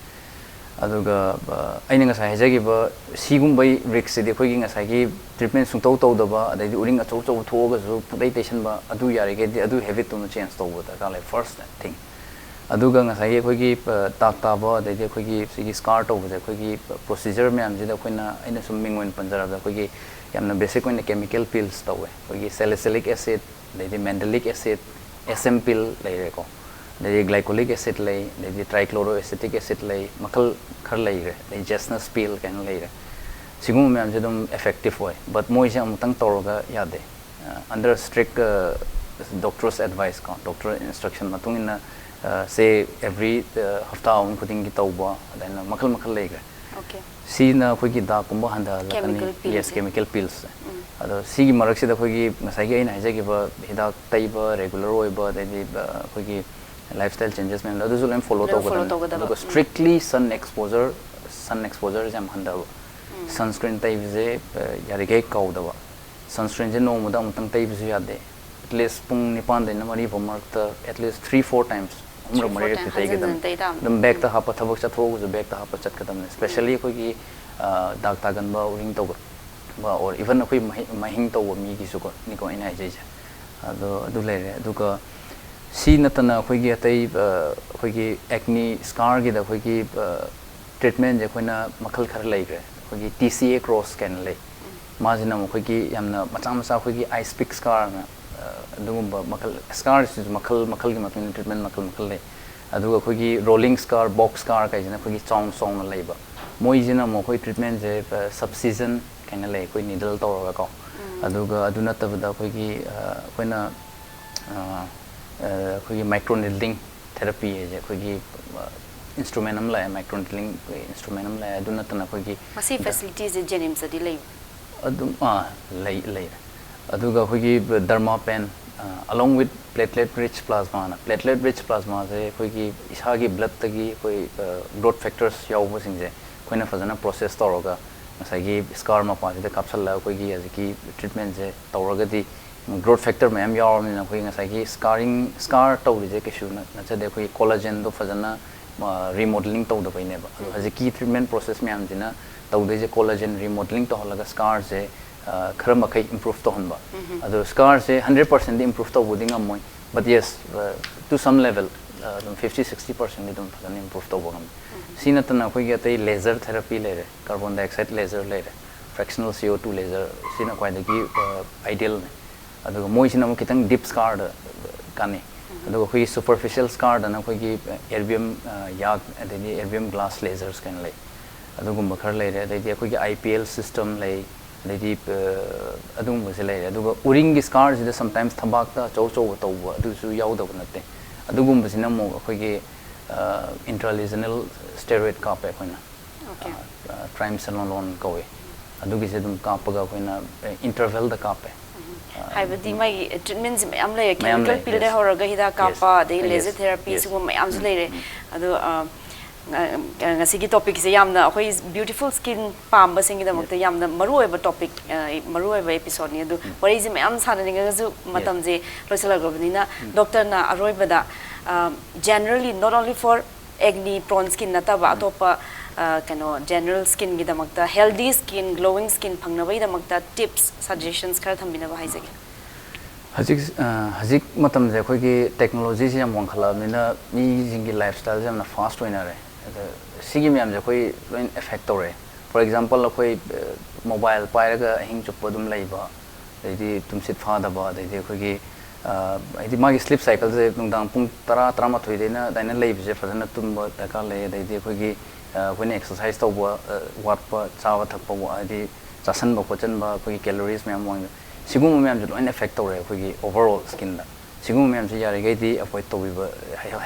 ꯑꯗꯨꯒ ꯑ, ꯑꯩꯅ ꯉꯁꯥꯏ ꯍꯥꯏꯖꯈꯤꯕ ꯁꯤꯒꯨꯝꯕꯒꯤ ꯔꯤꯛꯁꯁꯤꯗꯤ ꯑꯩꯈꯣꯏꯒꯤ ꯉꯁꯥꯏꯒꯤ ꯇ꯭ꯔꯤꯠꯃꯦꯟ ꯁꯨꯡꯇꯧ ꯇꯧꯗꯕ, ꯑꯗꯩꯗꯤ ꯎꯔꯤꯡ ꯑꯆꯧ ꯑꯆꯧꯕ ꯊꯣꯛꯑꯒꯁꯨ ꯄꯨꯡꯇꯩ ꯇꯩꯁꯟꯕ, ꯑꯗꯨ ꯌꯥꯔꯤꯈꯩꯗꯤ ꯑꯗꯨ ꯍꯦꯕꯤꯠꯇꯨꯃ ꯆꯦꯟꯖ ꯇꯧꯕ ꯗꯔꯀꯥꯔ ꯂꯩ, ꯐꯥꯔꯁ ꯊꯤꯡ꯫ ꯑꯗꯨꯒ ꯉꯁꯥꯏꯒꯤ ꯑꯩꯈꯣꯏꯒꯤ ꯑ, ꯗꯥꯛ ꯇꯥꯕ, ꯑꯗꯩꯗꯤ ꯑꯩꯈꯣꯏꯒꯤ ꯁꯤꯒꯤ ꯁ꯭ꯀꯥꯔ ꯇꯧꯕꯁꯦ, ꯑꯩꯈꯣꯏꯒꯤ ꯄ꯭ꯔꯣꯁꯤꯖꯔ ꯃꯌꯥꯝꯁꯤꯗ ꯑꯩꯈꯣꯏꯅ, ꯑꯩꯅ ꯁꯨꯝ ꯃꯤꯡ ꯑꯣꯏꯅ ꯄꯟꯖꯔꯕꯗ, ꯑꯩꯈꯣꯏꯒꯤ ꯌꯥꯝꯅ ꯕꯦꯁꯤꯛ ꯑꯣꯏꯅ ꯀꯦꯃꯤꯀꯦꯜ ꯄꯤꯜꯁ ꯇꯧꯋꯦ, ꯑꯩꯈꯣꯏꯒꯤ ꯁꯦꯂꯤꯁꯤꯂꯤꯛ ꯑꯦꯁꯤꯠ, ꯑꯗꯩꯗꯤ ꯃꯦꯟꯗꯂꯤꯛ ꯑꯦꯁꯤꯠ, ꯑꯦꯁ ꯑꯦꯝ ꯄꯤꯜ ꯂꯩꯔꯦꯀꯣ, ꯑꯗꯩꯗꯤ ꯒ꯭ꯂꯥꯏꯀꯣꯂꯤꯛ ꯑꯦꯁꯤꯠ ꯂꯩ, ꯑꯗꯩꯗꯤ ꯇ꯭ꯔꯥꯏꯀ꯭ꯂꯣꯔꯣ ꯑꯦꯁꯤꯇꯤꯛ ꯑꯦꯁꯤꯠ ꯂꯩ, ꯃꯈꯜ ꯈꯔ ꯂꯩꯈ꯭ꯔꯦ, ꯑꯗꯩ ꯖꯦꯁꯅꯁ ꯄꯤꯜ ꯀꯥꯏꯅ ꯂꯩꯔꯦ꯫ ꯁꯤꯒꯨꯝꯕ ꯃꯌꯥꯝꯁꯦ ꯑꯗꯨꯝ ꯑꯦꯐꯦꯛꯇꯤꯞ ꯑꯣꯏ, ꯕꯠ ꯃꯣꯏꯁꯦ ꯑꯃꯨꯛꯇꯪ ꯇꯧꯔꯒ ꯌꯥꯗꯦ꯫ ꯑꯟꯗꯔ ꯁ꯭ꯇ꯭ꯔꯤꯛ ꯗꯣꯛꯇꯔꯁ ꯑꯦꯗꯚꯥꯏꯁ ꯀꯣ, ꯗꯣꯛꯇꯔ ꯏꯟꯁꯇ꯭ꯔꯛꯁꯟ ꯃꯇꯨꯡ ꯏꯟꯅ, ꯁꯦ ꯑꯦꯕ꯭ꯔꯤ ꯍꯞꯇꯥ ꯑꯍꯨꯝ ꯈꯨꯗꯤꯡꯒꯤ ꯇꯧꯕ, ꯑꯗꯨꯃꯥꯏꯅ ꯃꯈꯜ ꯃꯈꯜ ꯂꯩꯈ꯭ꯔꯦ꯫ ꯑꯣꯀꯦ꯫ ꯁꯤꯅ ꯑꯩꯈꯣꯏꯒꯤ ꯗꯥꯛꯀꯨꯝꯕ ꯍꯟꯊꯍꯜꯂꯛꯀꯅꯤ꯫ Chemical peel ꯌꯦꯁ, ꯁꯦ꯫ ꯀꯦꯃꯤꯀꯦꯜ ꯄꯤꯜꯁꯁꯦ꯫ ꯎꯝ꯫ ꯑꯗꯣ ꯁꯤꯒꯤ ꯃꯔꯛꯁꯤꯗ ꯑꯩꯈꯣꯏꯒꯤ ꯉꯁꯥꯏꯒꯤ ꯑꯩꯅ ꯍꯥꯏꯖꯈꯤꯕ ꯍꯤꯗꯥꯛ ꯇꯩꯕ ꯔꯦꯒꯨꯂꯔ ꯑꯣꯏꯕ, ꯑꯗꯩꯗꯤ ꯑ, ꯑꯩꯈꯣꯏꯒꯤ ꯂꯥꯏꯐ ꯁ꯭ꯇꯥꯏꯜ ꯆꯦꯟꯖꯦꯁ ꯃꯌꯥꯝꯗꯣ ꯑꯗꯨꯁꯨ ꯂꯣꯏ ꯐꯣꯂꯣ ꯂꯣꯏ follow ꯇꯧꯒꯗꯕꯅꯤ꯫ ꯇꯧꯒꯗꯕ꯫ ꯑꯗꯨꯒ ꯎꯝ꯫ ꯁ꯭ꯇ꯭ꯔꯤꯛꯂꯤ ꯁꯟ ꯑꯦꯛꯁꯄꯣꯖꯔ ꯁꯟ ꯑꯦꯛꯁꯄꯣꯖꯔꯁꯦ ꯌꯥꯝ ꯍꯟꯊꯕ꯫ ꯎꯝ꯫ ꯁꯟꯁꯀ꯭ꯔꯤꯟ ꯇꯩꯕꯁꯦ ꯑ, ꯌꯥꯔꯤꯈꯩ ꯀꯥꯎꯗꯕ꯫ ꯁꯟꯁꯀ꯭ꯔꯤꯟꯁꯦ ꯅꯣꯡꯃꯗ ꯑꯃꯨꯛꯇꯪ ꯇꯩꯕꯁꯨ ꯌꯥꯗꯦ꯫ ꯑꯦꯠꯂꯤꯁ ꯄꯨꯡ ꯅꯤꯄꯥꯟꯗꯩꯅ ꯃꯔꯤ ꯐꯥꯎ ꯃꯔꯛꯇ ꯑꯦꯠꯂꯤꯁ ꯊ꯭ꯔꯤ ꯐꯣꯔ ꯇꯥꯏꯝꯁ, ꯑꯍꯨꯝꯔꯛ Three, four ꯃꯔꯤꯔꯛꯇꯤ times ꯍꯟꯖꯤꯟ ꯇꯩꯒꯗꯕꯅꯤ꯫ ꯍꯟꯖꯤꯟ ꯇꯩ ꯇꯥꯕꯅꯤ꯫ ꯑꯗꯨꯝ ꯕꯦꯛꯇ ꯎꯝ꯫ ꯍꯥꯞꯄ, ꯊꯕꯛ ꯆꯠꯊꯣꯛꯑꯒꯁꯨ ꯕꯦꯛꯇ ꯍꯥꯞꯄ ꯆꯠꯀꯗꯕꯅꯤ꯫ ꯁ꯭ꯄꯦꯁꯦꯜꯂꯤ ꯑꯩꯈꯣꯏꯒꯤ ꯑ, ꯗꯥꯛ ꯇꯥꯒꯟꯕ, ꯎꯔꯤꯡ ꯇꯧꯒꯟꯕ, ꯑꯣꯔ ꯏꯚꯟ ꯑꯩꯈꯣꯏ ꯃꯍꯤ-, ꯃꯍꯤꯡ ꯇꯧꯕ ꯃꯤꯒꯤꯁꯨꯀꯣ, ꯅꯤꯀꯣ ꯑꯩꯅ ꯍꯥꯏꯖꯩꯁꯦ꯫ ꯑꯗꯣ ꯑꯗꯨ ꯂꯩꯔꯦ꯫ ꯑꯗꯨꯒ ꯁꯤ ꯅꯠꯇꯅ ꯑꯩꯈꯣꯏꯒꯤ ꯑꯇꯩ ꯑ, ꯑꯩꯈꯣꯏꯒꯤ ꯑꯦꯛꯅꯤ ꯁ꯭ꯀꯥꯔꯒꯤꯗ ꯑꯩꯈꯣꯏꯒꯤ ꯑ, ꯇ꯭ꯔꯤꯠꯃꯦꯟꯁꯦ ꯑꯩꯈꯣꯏꯅ ꯃꯈꯜ ꯈꯔ ꯂꯩꯈ꯭ꯔꯦ꯫ ꯑꯩꯈꯣꯏꯒꯤ ꯇꯤ ꯁꯤ ꯑꯦ ꯀ꯭ꯔꯣꯁ ꯀꯥꯏꯅ ꯂꯩ꯫ ꯃꯥꯁꯤꯅ ꯑꯃꯨꯛ ꯑꯩꯈꯣꯏꯒꯤ ꯌꯥꯝꯅ ꯃꯆꯥ ꯃꯆꯥ ꯑꯩꯈꯣꯏꯒꯤ ꯑꯥꯏꯁ ꯄꯤꯛ ꯁ꯭ꯀꯥꯔꯅ, ꯑ, ꯑꯗꯨꯒꯨꯝꯕ ꯃꯈꯜ, ꯁ꯭ꯀꯥꯔꯁꯤꯁꯨ ꯃꯈꯜ ꯃꯈꯜꯒꯤ ꯃꯇꯨꯡ ꯏꯟꯅ ꯇ꯭ꯔꯤꯠꯃꯦꯟ ꯃꯈꯜ ꯃꯈꯜ ꯂꯩ꯫ ꯑꯗꯨꯒ ꯑꯩꯈꯣꯏꯒꯤ ꯔꯣꯂꯤꯡ ꯁ꯭ꯀꯥꯔ, ꯕꯣꯛꯁ ꯁ꯭ꯀꯥꯔ ꯀꯥꯏꯁꯤꯅ ꯑꯩꯈꯣꯏꯒꯤ ꯆꯥꯎꯅ ꯆꯥꯎꯅ ꯂꯩꯕ꯫ ꯃꯣꯏꯁꯤꯅ ꯑꯃꯨꯛ ꯑꯩꯈꯣꯏ ꯇ꯭ꯔꯤꯠꯃꯦꯟꯁꯦ, ꯑ, ꯁꯕꯁꯤꯖꯟ ꯀꯥꯏꯅ ꯂꯩ, ꯑꯩꯈꯣꯏ ꯅꯤꯗꯜ ꯇꯧꯔꯒꯀꯣ꯫ ꯑꯗꯨꯒ ꯑꯗꯨ ꯅꯠꯇꯕꯗ ꯑꯩꯈꯣꯏꯒꯤ, ꯑ, ꯑꯩꯈꯣꯏꯅ, ꯑ, ꯑ, ꯑꯩꯈꯣꯏꯒꯤ ꯃꯥꯏꯀ꯭ꯔꯣ ꯅꯤꯗꯂꯤꯡ ꯊꯦꯔꯥꯄꯤ ꯍꯥꯏꯁꯦ ꯑꯩꯈꯣꯏꯒꯤ, ꯑ, ꯏꯟꯁꯇ꯭ꯔꯨꯃꯦꯟ ꯑꯃ ꯂꯥꯛꯑꯦ, ꯃꯥꯏꯀ꯭ꯔꯣ ꯅꯤꯗꯂꯤꯡ ꯏꯟꯁꯇ꯭ꯔꯨꯃꯦꯟ ꯑꯃ ꯂꯥꯛꯑꯦ꯫ ꯑꯗꯨ ꯅꯠꯇꯅ ꯑꯩꯈꯣꯏꯒꯤ ꯃꯁꯤ ꯗ- ꯐꯦꯁꯤꯂꯤꯇꯤꯁꯦ ꯖꯦꯅꯤꯝꯁꯇꯗꯤ ꯂꯩꯕ꯭ꯔꯥ? ꯑꯗꯨꯝ, ꯑꯥ, ꯂꯩ, ꯂꯩꯔꯦ꯫ ꯑꯗꯨꯒ ꯑꯩꯈꯣꯏꯒꯤ ꯗꯔꯃꯥ ꯄꯦꯟ, ꯑ, along with platelet rich plasma ꯅ, platelet rich plasma ꯁꯦ ꯑꯩꯈꯣꯏꯒꯤ ꯏꯁꯥꯒꯤ ꯕ꯭ꯂꯠꯇꯒꯤ ꯑꯩꯈꯣꯏ, ꯑ, ꯒ꯭ꯔꯣꯠ ꯐꯦꯛꯇꯔꯁ ꯌꯥꯎꯕꯁꯤꯡꯁꯦ ꯑꯩꯈꯣꯏꯅ ꯐꯖꯅ ꯄ꯭ꯔꯣꯁꯦꯁ ꯇꯧꯔꯒ ꯉꯁꯥꯏꯒꯤ ꯁ꯭ꯀꯥꯔ ꯃꯄꯥꯁꯤꯗ ꯀꯥꯞꯁꯜꯂꯒ ꯑꯩꯈꯣꯏꯒꯤ ꯍꯧꯖꯤꯛꯀꯤ ꯇ꯭ꯔꯤꯠꯃꯦꯟꯁꯦ ꯇꯧꯔꯒꯗꯤ ꯒ꯭ꯔꯣꯠ ꯐꯦꯛꯇꯔ ꯃꯌꯥꯝ ꯌꯥꯎꯔꯕꯅꯤꯅ ꯑꯩꯈꯣꯏ ꯉꯁꯥꯏꯒꯤ ꯁ꯭ꯀꯥꯔꯤꯡ ꯁ꯭ꯀꯥꯔ ꯇꯧꯔꯤꯁꯦ ꯀꯩꯁꯨ ꯅꯠꯆꯗꯦ, ꯑꯩꯈꯣꯏ ꯀꯣꯂꯥꯖꯦꯟꯗꯣ ꯐꯖꯅ ꯔꯤꯃꯣꯗꯂꯤꯡ ꯇꯧꯗꯕꯩꯅꯦꯕ꯫ ꯑꯗꯣ ꯍꯧꯖꯤꯛꯀꯤ ꯇ꯭ꯔꯤꯠꯃꯦꯟ ꯄ꯭ꯔꯣꯁꯦꯁ ꯃꯌꯥꯝꯁꯤꯅ ꯇꯧꯗꯣꯏꯁꯦ ꯀꯣꯂꯥꯖꯦꯟ ꯔꯤꯃꯣꯗꯂꯤꯡ ꯇꯧꯍꯜꯂꯒ ꯁ꯭ꯀꯥꯔꯁꯦ ꯈꯔ ꯃꯈꯩ ꯏꯝꯄ꯭ꯔꯨꯞ ꯇꯧꯍꯟꯕ꯫ ꯑꯗꯣ ꯁ꯭ꯀꯥꯔꯁꯦ ꯍꯟꯗ꯭ꯔꯦꯠ ꯄꯥꯔꯁꯦꯟꯗꯤ ꯏꯝꯄ꯭ꯔꯨꯞ ꯇꯧꯕꯗꯤ ꯉꯝꯃꯣꯏ, but yes, to some level, ꯑꯗꯨꯝ ꯐꯤꯐꯇꯤ ꯁꯤꯛꯁꯇꯤ ꯄꯥꯔꯁꯦꯟꯗꯤ ꯑꯗꯨꯝ ꯐꯖꯅ ꯏꯝꯄ꯭ꯔꯨꯞ ꯇꯧꯕ ꯉꯝꯃꯤ꯫ ꯁꯤ ꯅꯠꯇꯅ ꯑꯩꯈꯣꯏꯒꯤ ꯑꯇꯩ ꯂꯦꯖꯔ ꯊꯦꯔꯥꯄꯤ ꯂꯩꯔꯦ, ꯀꯥꯔꯕꯣꯟ ꯗꯥꯏꯑꯣꯛꯁꯥꯏꯗ ꯂꯦꯖꯔ ꯂꯩꯔꯦ, ꯐ꯭ꯔꯦꯛꯁꯅꯦꯜ ꯁꯤ ꯑꯣ ꯇꯨ ꯂꯦꯖꯔ, ꯁꯤꯅ ꯈ꯭ꯋꯥꯏꯗꯒꯤ ꯑꯥꯏꯗꯤꯌꯦꯜꯅꯤ꯫ ꯑꯗꯨꯒ ꯃꯣꯏꯁꯤꯅ ꯑꯃꯨꯛ ꯈꯤꯇꯪ ꯗꯤꯞ ꯁ꯭ꯀꯥꯔꯗ ꯀꯥꯟꯅꯩ꯫ ꯑꯗꯨꯒ ꯑꯩꯈꯣꯏꯒꯤ ꯁꯨꯄꯔꯐꯤꯁꯤꯌꯦꯜ ꯁ꯭ꯀꯥꯔꯗꯅ ꯑꯩꯈꯣꯏꯒꯤ ꯑꯦꯔꯕꯤꯌꯝ ꯌꯥꯛ, ꯑꯗꯩꯗꯤ ꯑꯦꯔꯕꯤꯌꯝ ꯒ꯭ꯂꯥꯁ ꯂꯦꯖꯔꯁ ꯀꯥꯏꯅ ꯂꯩ꯫ ꯑꯗꯨꯒꯨꯝꯕ ꯈꯔ ꯂꯩꯔꯦ꯫ ꯑꯗꯩꯗꯤ ꯑꯩꯈꯣꯏꯒꯤ ꯑꯥꯏ ꯄꯤ ꯑꯦꯜ ꯁꯤꯁꯇꯝ ꯂꯩ꯫ ꯑꯗꯩꯗꯤ ꯑꯗꯨꯒꯨꯝꯕꯁꯦ ꯂꯩꯔꯦ꯫ ꯑꯗꯨꯒ ꯎꯔꯤꯡꯒꯤ ꯁ꯭ꯀꯥꯔꯁꯤꯗ ꯁꯝꯇꯥꯏꯝꯁ ꯊꯕꯥꯛꯇ ꯑꯆꯧ ꯑꯆꯧꯕ ꯇꯧꯕ ꯑꯗꯨꯁꯨ ꯌꯥꯎꯗꯕ ꯅꯠꯇꯦ꯫ ꯑꯗꯨꯒꯨꯝꯕꯁꯤꯅ ꯑꯃꯨꯛ ꯑꯩꯈꯣꯏꯒꯤ ꯏꯟꯇ꯭ꯔꯥꯂꯤꯖꯅꯦꯜ ꯁ꯭ꯇꯦꯔꯣꯏꯗ ꯀꯥꯞꯄꯦ ꯑꯩꯈꯣꯏꯅ꯫ Okay. ꯇ꯭ꯔꯥꯏꯝꯁꯦꯂꯣꯂꯣꯟ ꯀꯧꯏ꯫ ꯑꯗꯨꯒꯤꯁꯦ ꯑꯗꯨꯝ ꯀꯥꯞꯄꯒ ꯑꯩꯈꯣꯏꯅ ꯏꯟꯇꯔꯚꯦꯜꯗ ꯀꯥꯞꯄꯦ꯫ ꯍꯥꯏꯕꯗꯤ ꯃꯥꯒꯤ ꯇ꯭ꯔꯤꯠꯃꯦꯟꯁꯦ ꯃꯌꯥꯝ ꯂꯩꯔꯦ, ꯃꯌꯥꯝ ꯀꯦꯃꯤꯀꯦꯜ ꯂꯩ, ꯄꯤꯜꯗ yes. ꯍꯧꯔꯒ ꯍꯤꯗꯥꯛ Yes. ꯀꯥꯞꯄ, ꯑꯗꯩ Yes. Laser therapy, Yes. ꯁꯤꯒꯨꯝꯕ ꯃꯌꯥꯝꯁꯨ ꯎꯝ. ꯂꯩꯔꯦ꯫ ꯑꯗꯣ ꯑ, ꯉ- ꯉ- ꯉꯁꯤꯒꯤ ꯇꯣꯄꯤꯛꯁꯦ ꯌꯥꯝꯅ ꯑꯩꯈꯣꯏ ꯕ꯭ꯌꯨꯇꯤꯐꯨꯜ ꯁ꯭ꯀꯤꯟ ꯄꯥꯝꯕꯁꯤꯡꯒꯤꯗꯃꯛꯇ ꯌꯥꯝꯅ ꯃꯔꯨꯑꯣꯏꯕ ꯇꯣꯄꯤꯛ, ꯃꯔꯨꯑꯣꯏꯕ ꯑꯦꯄꯤꯁꯣꯗꯅꯤ꯫ ꯑꯗꯨ ꯋꯥꯔꯤꯁꯦ ꯃꯌꯥꯝ ꯁꯥꯟꯅꯅꯤꯡꯉꯒꯁꯨ ꯃꯇꯝꯁꯦ ꯂꯣꯏꯁꯤꯜꯂꯛꯂꯕꯅꯤꯅ, ꯗꯣꯛꯇꯔꯅ ꯑꯔꯣꯏꯕꯗ, generally, not only for acne prone skin ꯅꯠꯇꯕ, ꯑꯇꯣꯞꯄ ꯑ, ꯀꯩꯅꯣ, general ꯁ꯭ꯀꯤꯟꯒꯤꯗꯃꯛꯇ, healthy skin, glowing skin ꯐꯪꯅꯕꯒꯤꯗꯃꯛꯇ ꯇꯤꯞꯁ, ꯁꯖꯦꯁꯟꯁ ꯈꯔ ꯊꯝꯕꯤꯅꯕ ꯍꯥꯏꯖꯒꯦ꯫ ꯍꯧꯖꯤꯛ ꯑ, ꯍꯧꯖꯤꯛ ꯃꯇꯝꯁꯦ ꯑꯩꯈꯣꯏꯒꯤ ꯇꯦꯛꯅꯣꯂꯣꯖꯤꯁꯦ ꯌꯥꯝ ꯋꯥꯡꯈꯠꯂꯛꯑꯕꯅꯤꯅ ꯃꯤꯁꯤꯡꯒꯤ ꯂꯥꯏꯐ ꯁ꯭ꯇꯥꯏꯜꯁꯦ ꯌꯥꯝꯅ ꯐꯥꯁꯠ ꯑꯣꯏꯅꯔꯦ꯫ ꯑꯗ ꯁꯤꯒꯤ ꯃꯌꯥꯝꯁꯦ ꯑꯩꯈꯣꯏ ꯂꯣꯏꯅ ꯑꯦꯐꯦꯛ ꯇꯧꯔꯦ꯫ ꯐꯣꯔ ꯑꯦꯛꯖꯥꯝꯄꯜ, ꯑꯩꯈꯣꯏ ꯃꯣꯕꯥꯏꯜ ꯄꯥꯏꯔꯒ ꯑꯍꯤꯡ ꯆꯨꯞꯄ ꯑꯗꯨꯝ ꯂꯩꯕ, ꯑꯗꯩꯗꯤ ꯇꯨꯝꯁꯤꯠ ꯐꯥꯗꯕ, ꯑꯗꯩꯗꯤ ꯑꯩꯈꯣꯏꯒꯤ ꯑ, ꯍꯥꯏꯗꯤ ꯃꯥꯒꯤ ꯁ꯭ꯂꯤꯞ ꯁꯥꯏꯀꯜꯁꯦ ꯅꯨꯡꯗꯥꯡ ꯄꯨꯡ ꯇꯔꯥ, ꯇꯔꯥꯃꯥꯊꯣꯏꯗꯩꯅ ꯑꯗꯨꯃꯥꯏꯅ ꯂꯩꯕꯁꯦ ꯐꯖꯅ ꯇꯨꯝꯕ ꯗꯔꯀꯥꯔ ꯂꯩ꯫ ꯑꯗꯩꯗꯤ ꯑꯩꯈꯣꯏꯒꯤ ꯑ, ꯑꯩꯈꯣꯏꯅ ꯑꯦꯛꯁꯔꯁꯥꯏꯁ ꯇꯧꯕ ꯑ, ꯋꯥꯠꯄ, ꯆꯥꯕ ꯊꯛꯄ ꯋꯥ- ꯍꯥꯏꯗꯤ ꯆꯥꯁꯟꯕ ꯈꯣꯠꯆꯟꯕ, ꯑꯩꯈꯣꯏꯒꯤ ꯀꯦꯂꯣꯔꯤꯁ ꯃꯌꯥꯝ ꯋꯥꯡꯕ, ꯁꯤꯒꯨꯝꯕ ꯃꯌꯥꯝꯁꯦ ꯂꯣꯏꯅ ꯑꯦꯐꯦꯛ ꯇꯧꯔꯦ ꯑꯩꯈꯣꯏꯒꯤ ꯑꯣꯚꯔ ꯑꯣꯜ ꯁ꯭ꯀꯤꯟꯗ꯫ ꯁꯤꯒꯨꯝꯕ ꯃꯌꯥꯝꯁꯦ ꯌꯥꯔꯤꯈꯩꯗꯤ ꯑꯦꯚꯣꯏꯗ ꯇꯧꯕꯤꯕ,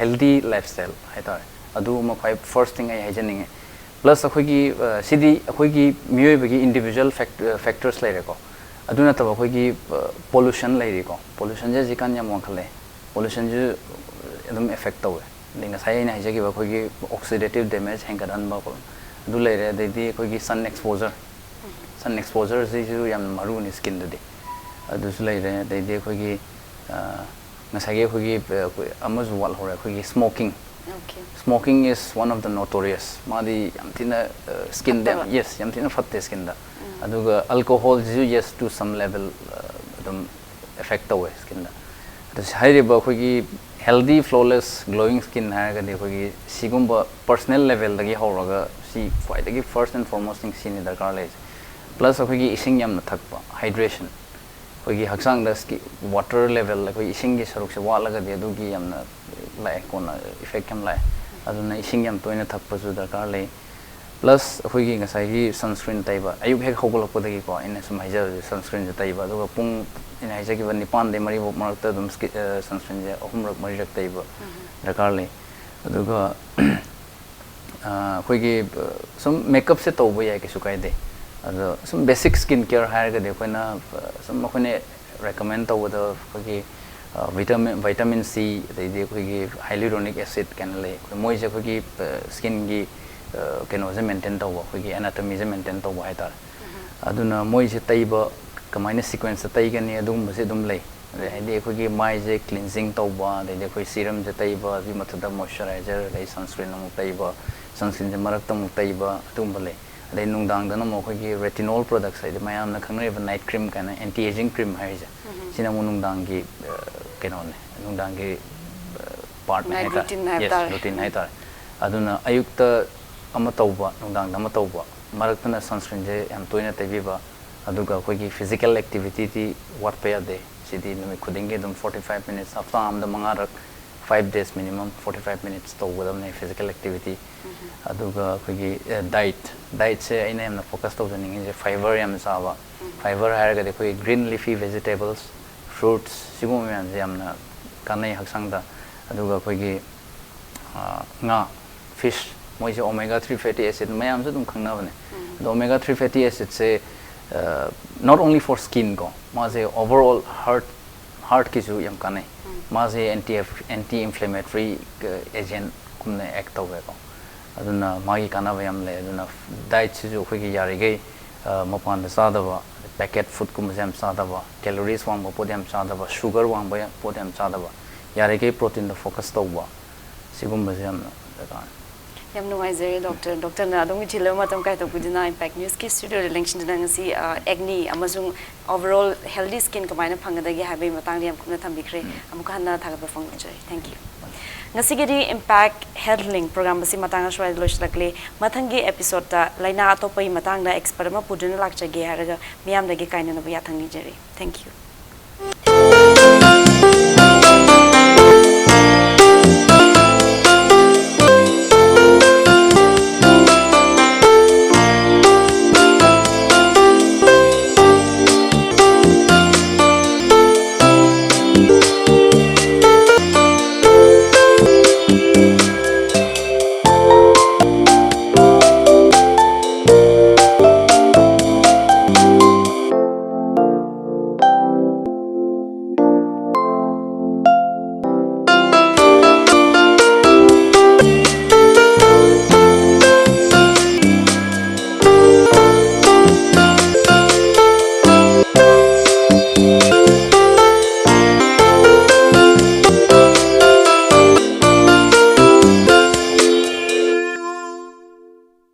ꯍꯦꯜꯗꯤ ꯂꯥꯏꯐ ꯁ꯭ꯇꯥꯏꯜ ꯍꯥꯏꯇꯥꯔꯦ, ꯑꯗꯨ ꯑꯃ ꯈ꯭ꯋꯥꯏ ꯐꯥꯔꯁ ꯊꯤꯡ ꯑꯩ ꯍꯥꯏꯖꯅꯤꯡꯉꯦ꯫ ꯄ꯭ꯂꯁ ꯑꯩꯈꯣꯏꯒꯤ ꯑ, ꯁꯤꯗꯤ ꯑꯩꯈꯣꯏꯒꯤ ꯃꯤꯑꯣꯏꯕꯒꯤ ꯏꯟꯗꯤꯕꯤꯖꯨꯋꯦꯜ ꯐꯦꯛ- ꯑ, ꯐꯦꯛꯇꯔꯁ ꯂꯩꯔꯦꯀꯣ꯫ ꯑꯗꯨ ꯅꯠꯇꯕ ꯑꯩꯈꯣꯏꯒꯤ ꯄꯣꯂꯨꯁꯟ ꯂꯩꯔꯤꯀꯣ, ꯄꯣꯂꯨꯁꯟꯁꯦ ꯍꯧꯖꯤꯛꯀꯥꯟ ꯌꯥꯝ ꯋꯥꯡꯈꯠꯂꯦ꯫ ꯄꯣꯂꯨꯁꯟꯁꯨ ꯑꯗꯨꯝ ꯑꯦꯐꯦꯛ ꯇꯧꯋꯦ꯫ ꯑꯗꯩ ꯉꯁꯥꯏ ꯑꯩꯅ ꯍꯥꯏꯖꯈꯤꯕ ꯑꯩꯈꯣꯏꯒꯤ ꯑꯣꯛꯁꯤꯗꯦꯇꯤꯞ ꯗꯦꯃꯦꯖ ꯍꯦꯟꯒꯠꯍꯟꯕ ꯈꯣꯠꯄ ꯑꯗꯨ ꯂꯩꯔꯦ꯫ ꯑꯗꯩꯗꯤ ꯑꯩꯈꯣꯏꯒꯤ ꯁꯟ ꯑꯦꯛꯁꯄꯣꯖꯔ, ꯁꯟ ꯑꯦꯛꯁꯄꯣꯖꯔꯁꯤꯁꯨ ꯌꯥꯝ ꯃꯔꯨꯅꯤ ꯁ꯭ꯀꯤꯟꯗꯗꯤ꯫ ꯑꯗꯨꯁꯨ ꯂꯩꯔꯦ꯫ ꯑꯗꯩꯗꯤ ꯑꯩꯈꯣꯏꯒꯤ ꯑ, ꯉꯁꯥꯏꯒꯤ ꯑꯩꯈꯣꯏꯒꯤ ꯑ, ꯑꯩꯈꯣꯏ ꯑꯃꯁꯨ ꯋꯥꯠꯍꯧꯔꯦ, ꯑꯩꯈꯣꯏꯒꯤ smoking. Okay. Smoking is one of the notorious. ꯃꯥꯗꯤ ꯌꯥꯝ ꯊꯤꯅ ꯁ꯭ꯀꯤꯟꯗ ꯌꯥꯝ ꯐꯠꯇꯕ. ꯌꯦꯁ ꯌꯥꯝ ꯊꯤꯅ ꯐꯠꯇꯦ ꯁ꯭ꯀꯤꯟꯗ꯫ ꯑꯗꯨꯒ alcoholꯁꯤꯁꯨ yes to some level ꯑꯗꯨꯝ effect ꯇꯧꯋꯦ ꯁ꯭ꯀꯤꯟꯗ꯫ ꯑꯗꯣ ꯁꯤ ꯍꯥꯏꯔꯤꯕ ꯑꯩꯈꯣꯏꯒꯤ healthy flawless glowing skin ꯍꯥꯏꯔꯒꯗꯤ ꯑꯩꯈꯣꯏꯒꯤ ꯁꯤꯒꯨꯝꯕ personal levelꯗꯒꯤ ꯍꯧꯔꯒ ꯁꯤ ꯈ꯭ꯋꯥꯏꯗꯒꯤ first and foremost thing ꯁꯤꯅꯤ ꯗꯔꯀꯥꯔ ꯂꯩꯔꯤꯁꯦ꯫ Plus ꯑꯩꯈꯣꯏꯒꯤ ꯏꯁꯤꯡ ꯌꯥꯝꯅ ꯊꯛꯄ, hydration꯫ ꯑꯩꯈꯣꯏꯒꯤ ꯍꯛꯆꯥꯡꯗ ꯁ꯭ꯀꯤ ꯋꯥꯇꯔ ꯂꯦꯚꯦꯜ, ꯑꯩꯈꯣꯏ ꯏꯁꯤꯡꯒꯤ ꯁꯔꯨꯛꯁꯦ ꯋꯥꯠꯂꯒꯗꯤ ꯑꯗꯨꯒꯤ ꯌꯥꯝꯅ ꯂꯥꯛꯑꯦ, ꯀꯣꯟꯅ effect ꯌꯥꯝ ꯂꯥꯛꯑꯦ꯫ ꯑꯗꯨꯅ ꯏꯁꯤꯡ ꯌꯥꯝ ꯇꯣꯏꯅ ꯊꯛꯄꯁꯨ ꯗꯔꯀꯥꯔ ꯂꯩ꯫ Plus ꯑꯩꯈꯣꯏꯒꯤ ꯉꯁꯥꯏꯒꯤ sunscreen ꯇꯩꯕ, ꯑꯌꯨꯛ ꯍꯦꯛ ꯍꯧꯒꯠꯂꯛꯄꯗꯒꯤꯀꯣ, ꯑꯩꯅ ꯁꯨꯝ ꯍꯥꯏꯖꯕꯁꯦ, sunscreenꯁꯦ ꯇꯩꯕ, ꯑꯗꯨꯒ ꯄꯨꯡ ꯑꯩꯅ ꯍꯥꯏꯖꯈꯤꯕ ꯅꯤꯄꯥꯟꯗꯩ ꯃꯔꯤꯐꯥꯎ ꯃꯔꯛꯇ ꯑꯗꯨꯝ ꯁ꯭ꯀꯤ ꯑ, sunscreenꯁꯦ ꯑꯍꯨꯝꯔꯛ ꯃꯔꯤꯔꯛ ꯇꯩꯕ ꯗꯔꯀꯥꯔ ꯂꯩ꯫ ꯑꯗꯨꯒ ꯑ, ꯑꯩꯈꯣꯏꯒꯤ ꯑ, ꯁꯨꯝ ꯃꯦꯀꯞꯁꯦ ꯇꯧꯕ ꯌꯥꯏ, ꯀꯩꯁꯨ ꯀꯥꯏꯗꯦ꯫ ꯑꯗꯣ ꯁꯨꯝ basic skin care ꯍꯥꯏꯔꯒꯗꯤ ꯑꯩꯈꯣꯏꯅ ꯑ, ꯁꯨꯝ ꯑꯩꯈꯣꯏꯅ recommend ꯇꯧꯕꯗ ꯑꯩꯈꯣꯏꯒꯤ vitamin vitamin C, ꯑꯗꯩꯗꯤ ꯑꯩꯈꯣꯏꯒꯤ hyaluronic acid ꯀꯥꯏꯅ ꯂꯩ꯫ ꯑꯩꯈꯣꯏ ꯃꯣꯏꯁꯦ ꯑꯩꯈꯣꯏꯒꯤ ꯁ꯭ꯀꯤꯟꯒꯤ ꯀꯩꯅꯣꯁꯦ ꯃꯦꯟꯇꯦꯟ ꯇꯧꯕ, ꯑꯩꯈꯣꯏꯒꯤ ꯑꯦꯅꯥꯇꯣꯃꯤꯁꯦ ꯃꯦꯟꯇꯦꯟ ꯇꯧꯕ ꯍꯥꯏꯇꯥꯔꯦ꯫ ꯑꯗꯨꯅ ꯃꯣꯏꯁꯦ ꯇꯩꯕ ꯀꯃꯥꯏꯅ ꯁꯤꯀ꯭ꯋꯦꯟꯁꯇ ꯇꯩꯒꯅꯤ ꯑꯗꯨꯒꯨꯝꯕꯁꯦ ꯑꯗꯨꯝ ꯂꯩ꯫ ꯑꯗꯩ ꯍꯥꯏꯗꯤ ꯑꯩꯈꯣꯏꯒꯤ ꯃꯥꯏꯁꯦ ꯀ꯭ꯂꯤꯟꯖꯤꯡ ꯇꯧꯕ, ꯑꯗꯩꯗꯤ ꯑꯩꯈꯣꯏ ꯁꯤꯔꯝꯁꯦ ꯇꯩꯕ, ꯑꯗꯨꯒꯤ ꯃꯊꯛꯇ ꯃꯣꯏꯆꯔꯥꯏꯖꯔ, ꯑꯗꯩ sunscreen ꯑꯃꯨꯛ ꯇꯩꯕ, sunscreenꯁꯦ ꯃꯔꯛꯇ ꯑꯃꯨꯛ ꯇꯩꯕ, ꯑꯗꯨꯒꯨꯝꯕ ꯂꯩ꯫ ꯑꯗꯩ ꯅꯨꯡꯗꯥꯡꯗꯅ ꯑꯃꯨꯛ ꯑꯩꯈꯣꯏꯒꯤ retinol products, ꯍꯥꯏꯗꯤ ꯃꯌꯥꯝꯅ ꯈꯪꯅꯔꯤꯕ night cream ꯀꯥꯏꯅ, anti aging cream ꯍꯥꯏꯔꯤꯁꯦ꯫ ꯁꯤꯅ ꯑꯃꯨꯛ ꯅꯨꯡꯗꯥꯡꯒꯤ ꯑ, ꯀꯩꯅꯣꯅꯦ, ꯅꯨꯡꯗꯥꯡꯒꯤ ꯄꯥꯔꯠꯅꯦ Night ꯍꯥꯏꯇꯥꯔꯦ꯫ routine ꯍꯥꯏꯕ Yes, ꯇꯥꯔꯦ꯫ Routine ꯍꯥꯏꯇꯥꯔꯦ꯫ ꯑꯗꯨꯅ ꯑꯌꯨꯛꯇ ꯑꯃ ꯇꯧꯕ, ꯅꯨꯡꯗꯥꯡꯗ ꯑꯃ ꯇꯧꯕ, ꯃꯔꯛꯇꯅ sunscreenꯁꯦ ꯌꯥꯝ ꯇꯣꯏꯅ ꯇꯩꯕꯤꯕ, ꯑꯗꯨꯒ ꯑꯩꯈꯣꯏꯒꯤ physical activityꯗꯤ ꯋꯥꯠꯄ ꯌꯥꯗꯦ꯫ ꯁꯤꯗꯤ ꯅꯨꯃꯤꯠ ꯈꯨꯗꯤꯡꯒꯤ ꯑꯗꯨꯝ forty five minutes, ꯍꯞꯇꯥ ꯑꯃꯗ ꯃꯉꯥꯔꯛ, five days minimum forty five minutes ꯇꯧꯒꯗꯕꯅꯦ physical activity꯫ ꯑꯗꯨꯒ ꯑꯩꯈꯣꯏꯒꯤ diet, dietꯁꯦ ꯑꯩꯅ ꯌꯥꯝꯅ focus ꯇꯧꯖꯅꯤꯡꯉꯤꯁꯦ fiber ꯌꯥꯝꯅ ꯆꯥꯕ꯫ Fiber ꯍꯥꯏꯔꯒꯗꯤ ꯑꯩꯈꯣꯏꯒꯤ green leafy vegetables, fruits, ꯁꯤꯒꯨꯝꯕ ꯃꯌꯥꯝꯁꯦ ꯌꯥꯝꯅ ꯀꯥꯟꯅꯩ ꯍꯛꯆꯥꯡꯗ꯫ ꯑꯗꯨꯒ ꯑꯩꯈꯣꯏꯒꯤ ꯑ, ꯉꯥ, fish, ꯃꯣꯏꯁꯦ omega three fatty acid ꯃꯌꯥꯝꯁꯨ ꯑꯗꯨꯝ ꯈꯪꯅꯕꯅꯦ꯫ ꯑꯗꯣ omega three fatty acidꯁꯦ not only for skin ꯀꯣ, ꯃꯥꯁꯦ overall heart, heartꯀꯤꯁꯨ ꯌꯥꯝ ꯀꯥꯟꯅꯩ꯫ ꯃꯥꯁꯦ anti anti inflammatory agentꯀꯨꯝꯅ act ꯇꯧꯋꯦꯀꯣ꯫ ꯑꯗꯨꯅ ꯃꯥꯒꯤ ꯀꯥꯟꯅꯕ ꯌꯥꯝ ꯂꯩ꯫ ꯑꯗꯨꯅ dietꯁꯤꯁꯨ ꯑꯩꯈꯣꯏꯒꯤ ꯌꯥꯔꯤꯈꯩ ꯑ, ꯃꯄꯥꯟꯗ ꯆꯥꯗꯕ, packet foodꯀꯨꯝꯕꯁꯦ ꯌꯥꯝ ꯆꯥꯗꯕ, calories ꯋꯥꯡꯕ ꯄꯣꯠ ꯌꯥꯝ ꯆꯥꯗꯕ, sugar ꯋꯥꯡꯕ ꯌꯥꯝ- ꯄꯣꯠ ꯌꯥꯝ ꯆꯥꯗꯕ, ꯌꯥꯔꯤꯈꯩ proteinꯗ focus ꯇꯧꯕ, ꯁꯤꯒꯨꯝꯕꯁꯦ ꯌꯥꯝꯅ ꯗꯔꯀꯥꯔ꯫ ꯌꯥꯝ ꯅꯨꯡꯉꯥꯏꯖꯔꯦ ꯗꯣꯛꯇꯔ ꯗꯣꯛꯇꯔꯅ ꯑꯗꯣꯝꯒꯤ ꯊꯤꯜꯂꯕ ꯃꯇꯝ ꯀꯥꯏꯊꯣꯛꯄꯤꯗꯨꯅ Impact Newsꯀꯤ studioꯗ ꯂꯦꯡꯁꯤꯟꯗꯨꯅ ꯉꯁꯤ ꯑ, acne ꯑꯃꯁꯨꯡ overall healthy skin ꯀꯃꯥꯏꯅ ꯐꯪꯒꯗꯒꯦ ꯍꯥꯏꯕꯒꯤ ꯃꯇꯥꯡꯗ ꯌꯥꯝ ꯀꯨꯞꯅ ꯊꯝꯕꯤꯈ꯭ꯔꯦ꯫ ꯑꯃꯨꯛꯀ ꯍꯟꯅ ꯊꯥꯒꯠꯄ ꯐꯣꯡꯗꯣꯛꯆꯔꯤ꯫ Thank you꯫ ꯉꯁꯤꯒꯤꯗꯤ Impact Health Link program ꯑꯁꯤ ꯃꯇꯥꯡ ꯑꯁ꯭ꯋꯥꯏꯗ ꯂꯣꯏꯁꯤꯜꯂꯛꯂꯦ꯫ ꯃꯊꯪꯒꯤ episodeꯇ ꯂꯥꯏꯅꯥ ꯑꯇꯣꯞꯄꯒꯤ ꯃꯇꯥꯡꯗ expert ꯑꯃ ꯄꯨꯗꯨꯅ ꯂꯥꯛꯆꯒꯦ ꯍꯥꯏꯔꯒ ꯃꯤꯌꯥꯝꯗꯒꯤ ꯀꯥꯏꯅꯅꯕ ꯌꯥꯊꯪ ꯅꯤꯖꯔꯤ꯫ Thank you꯫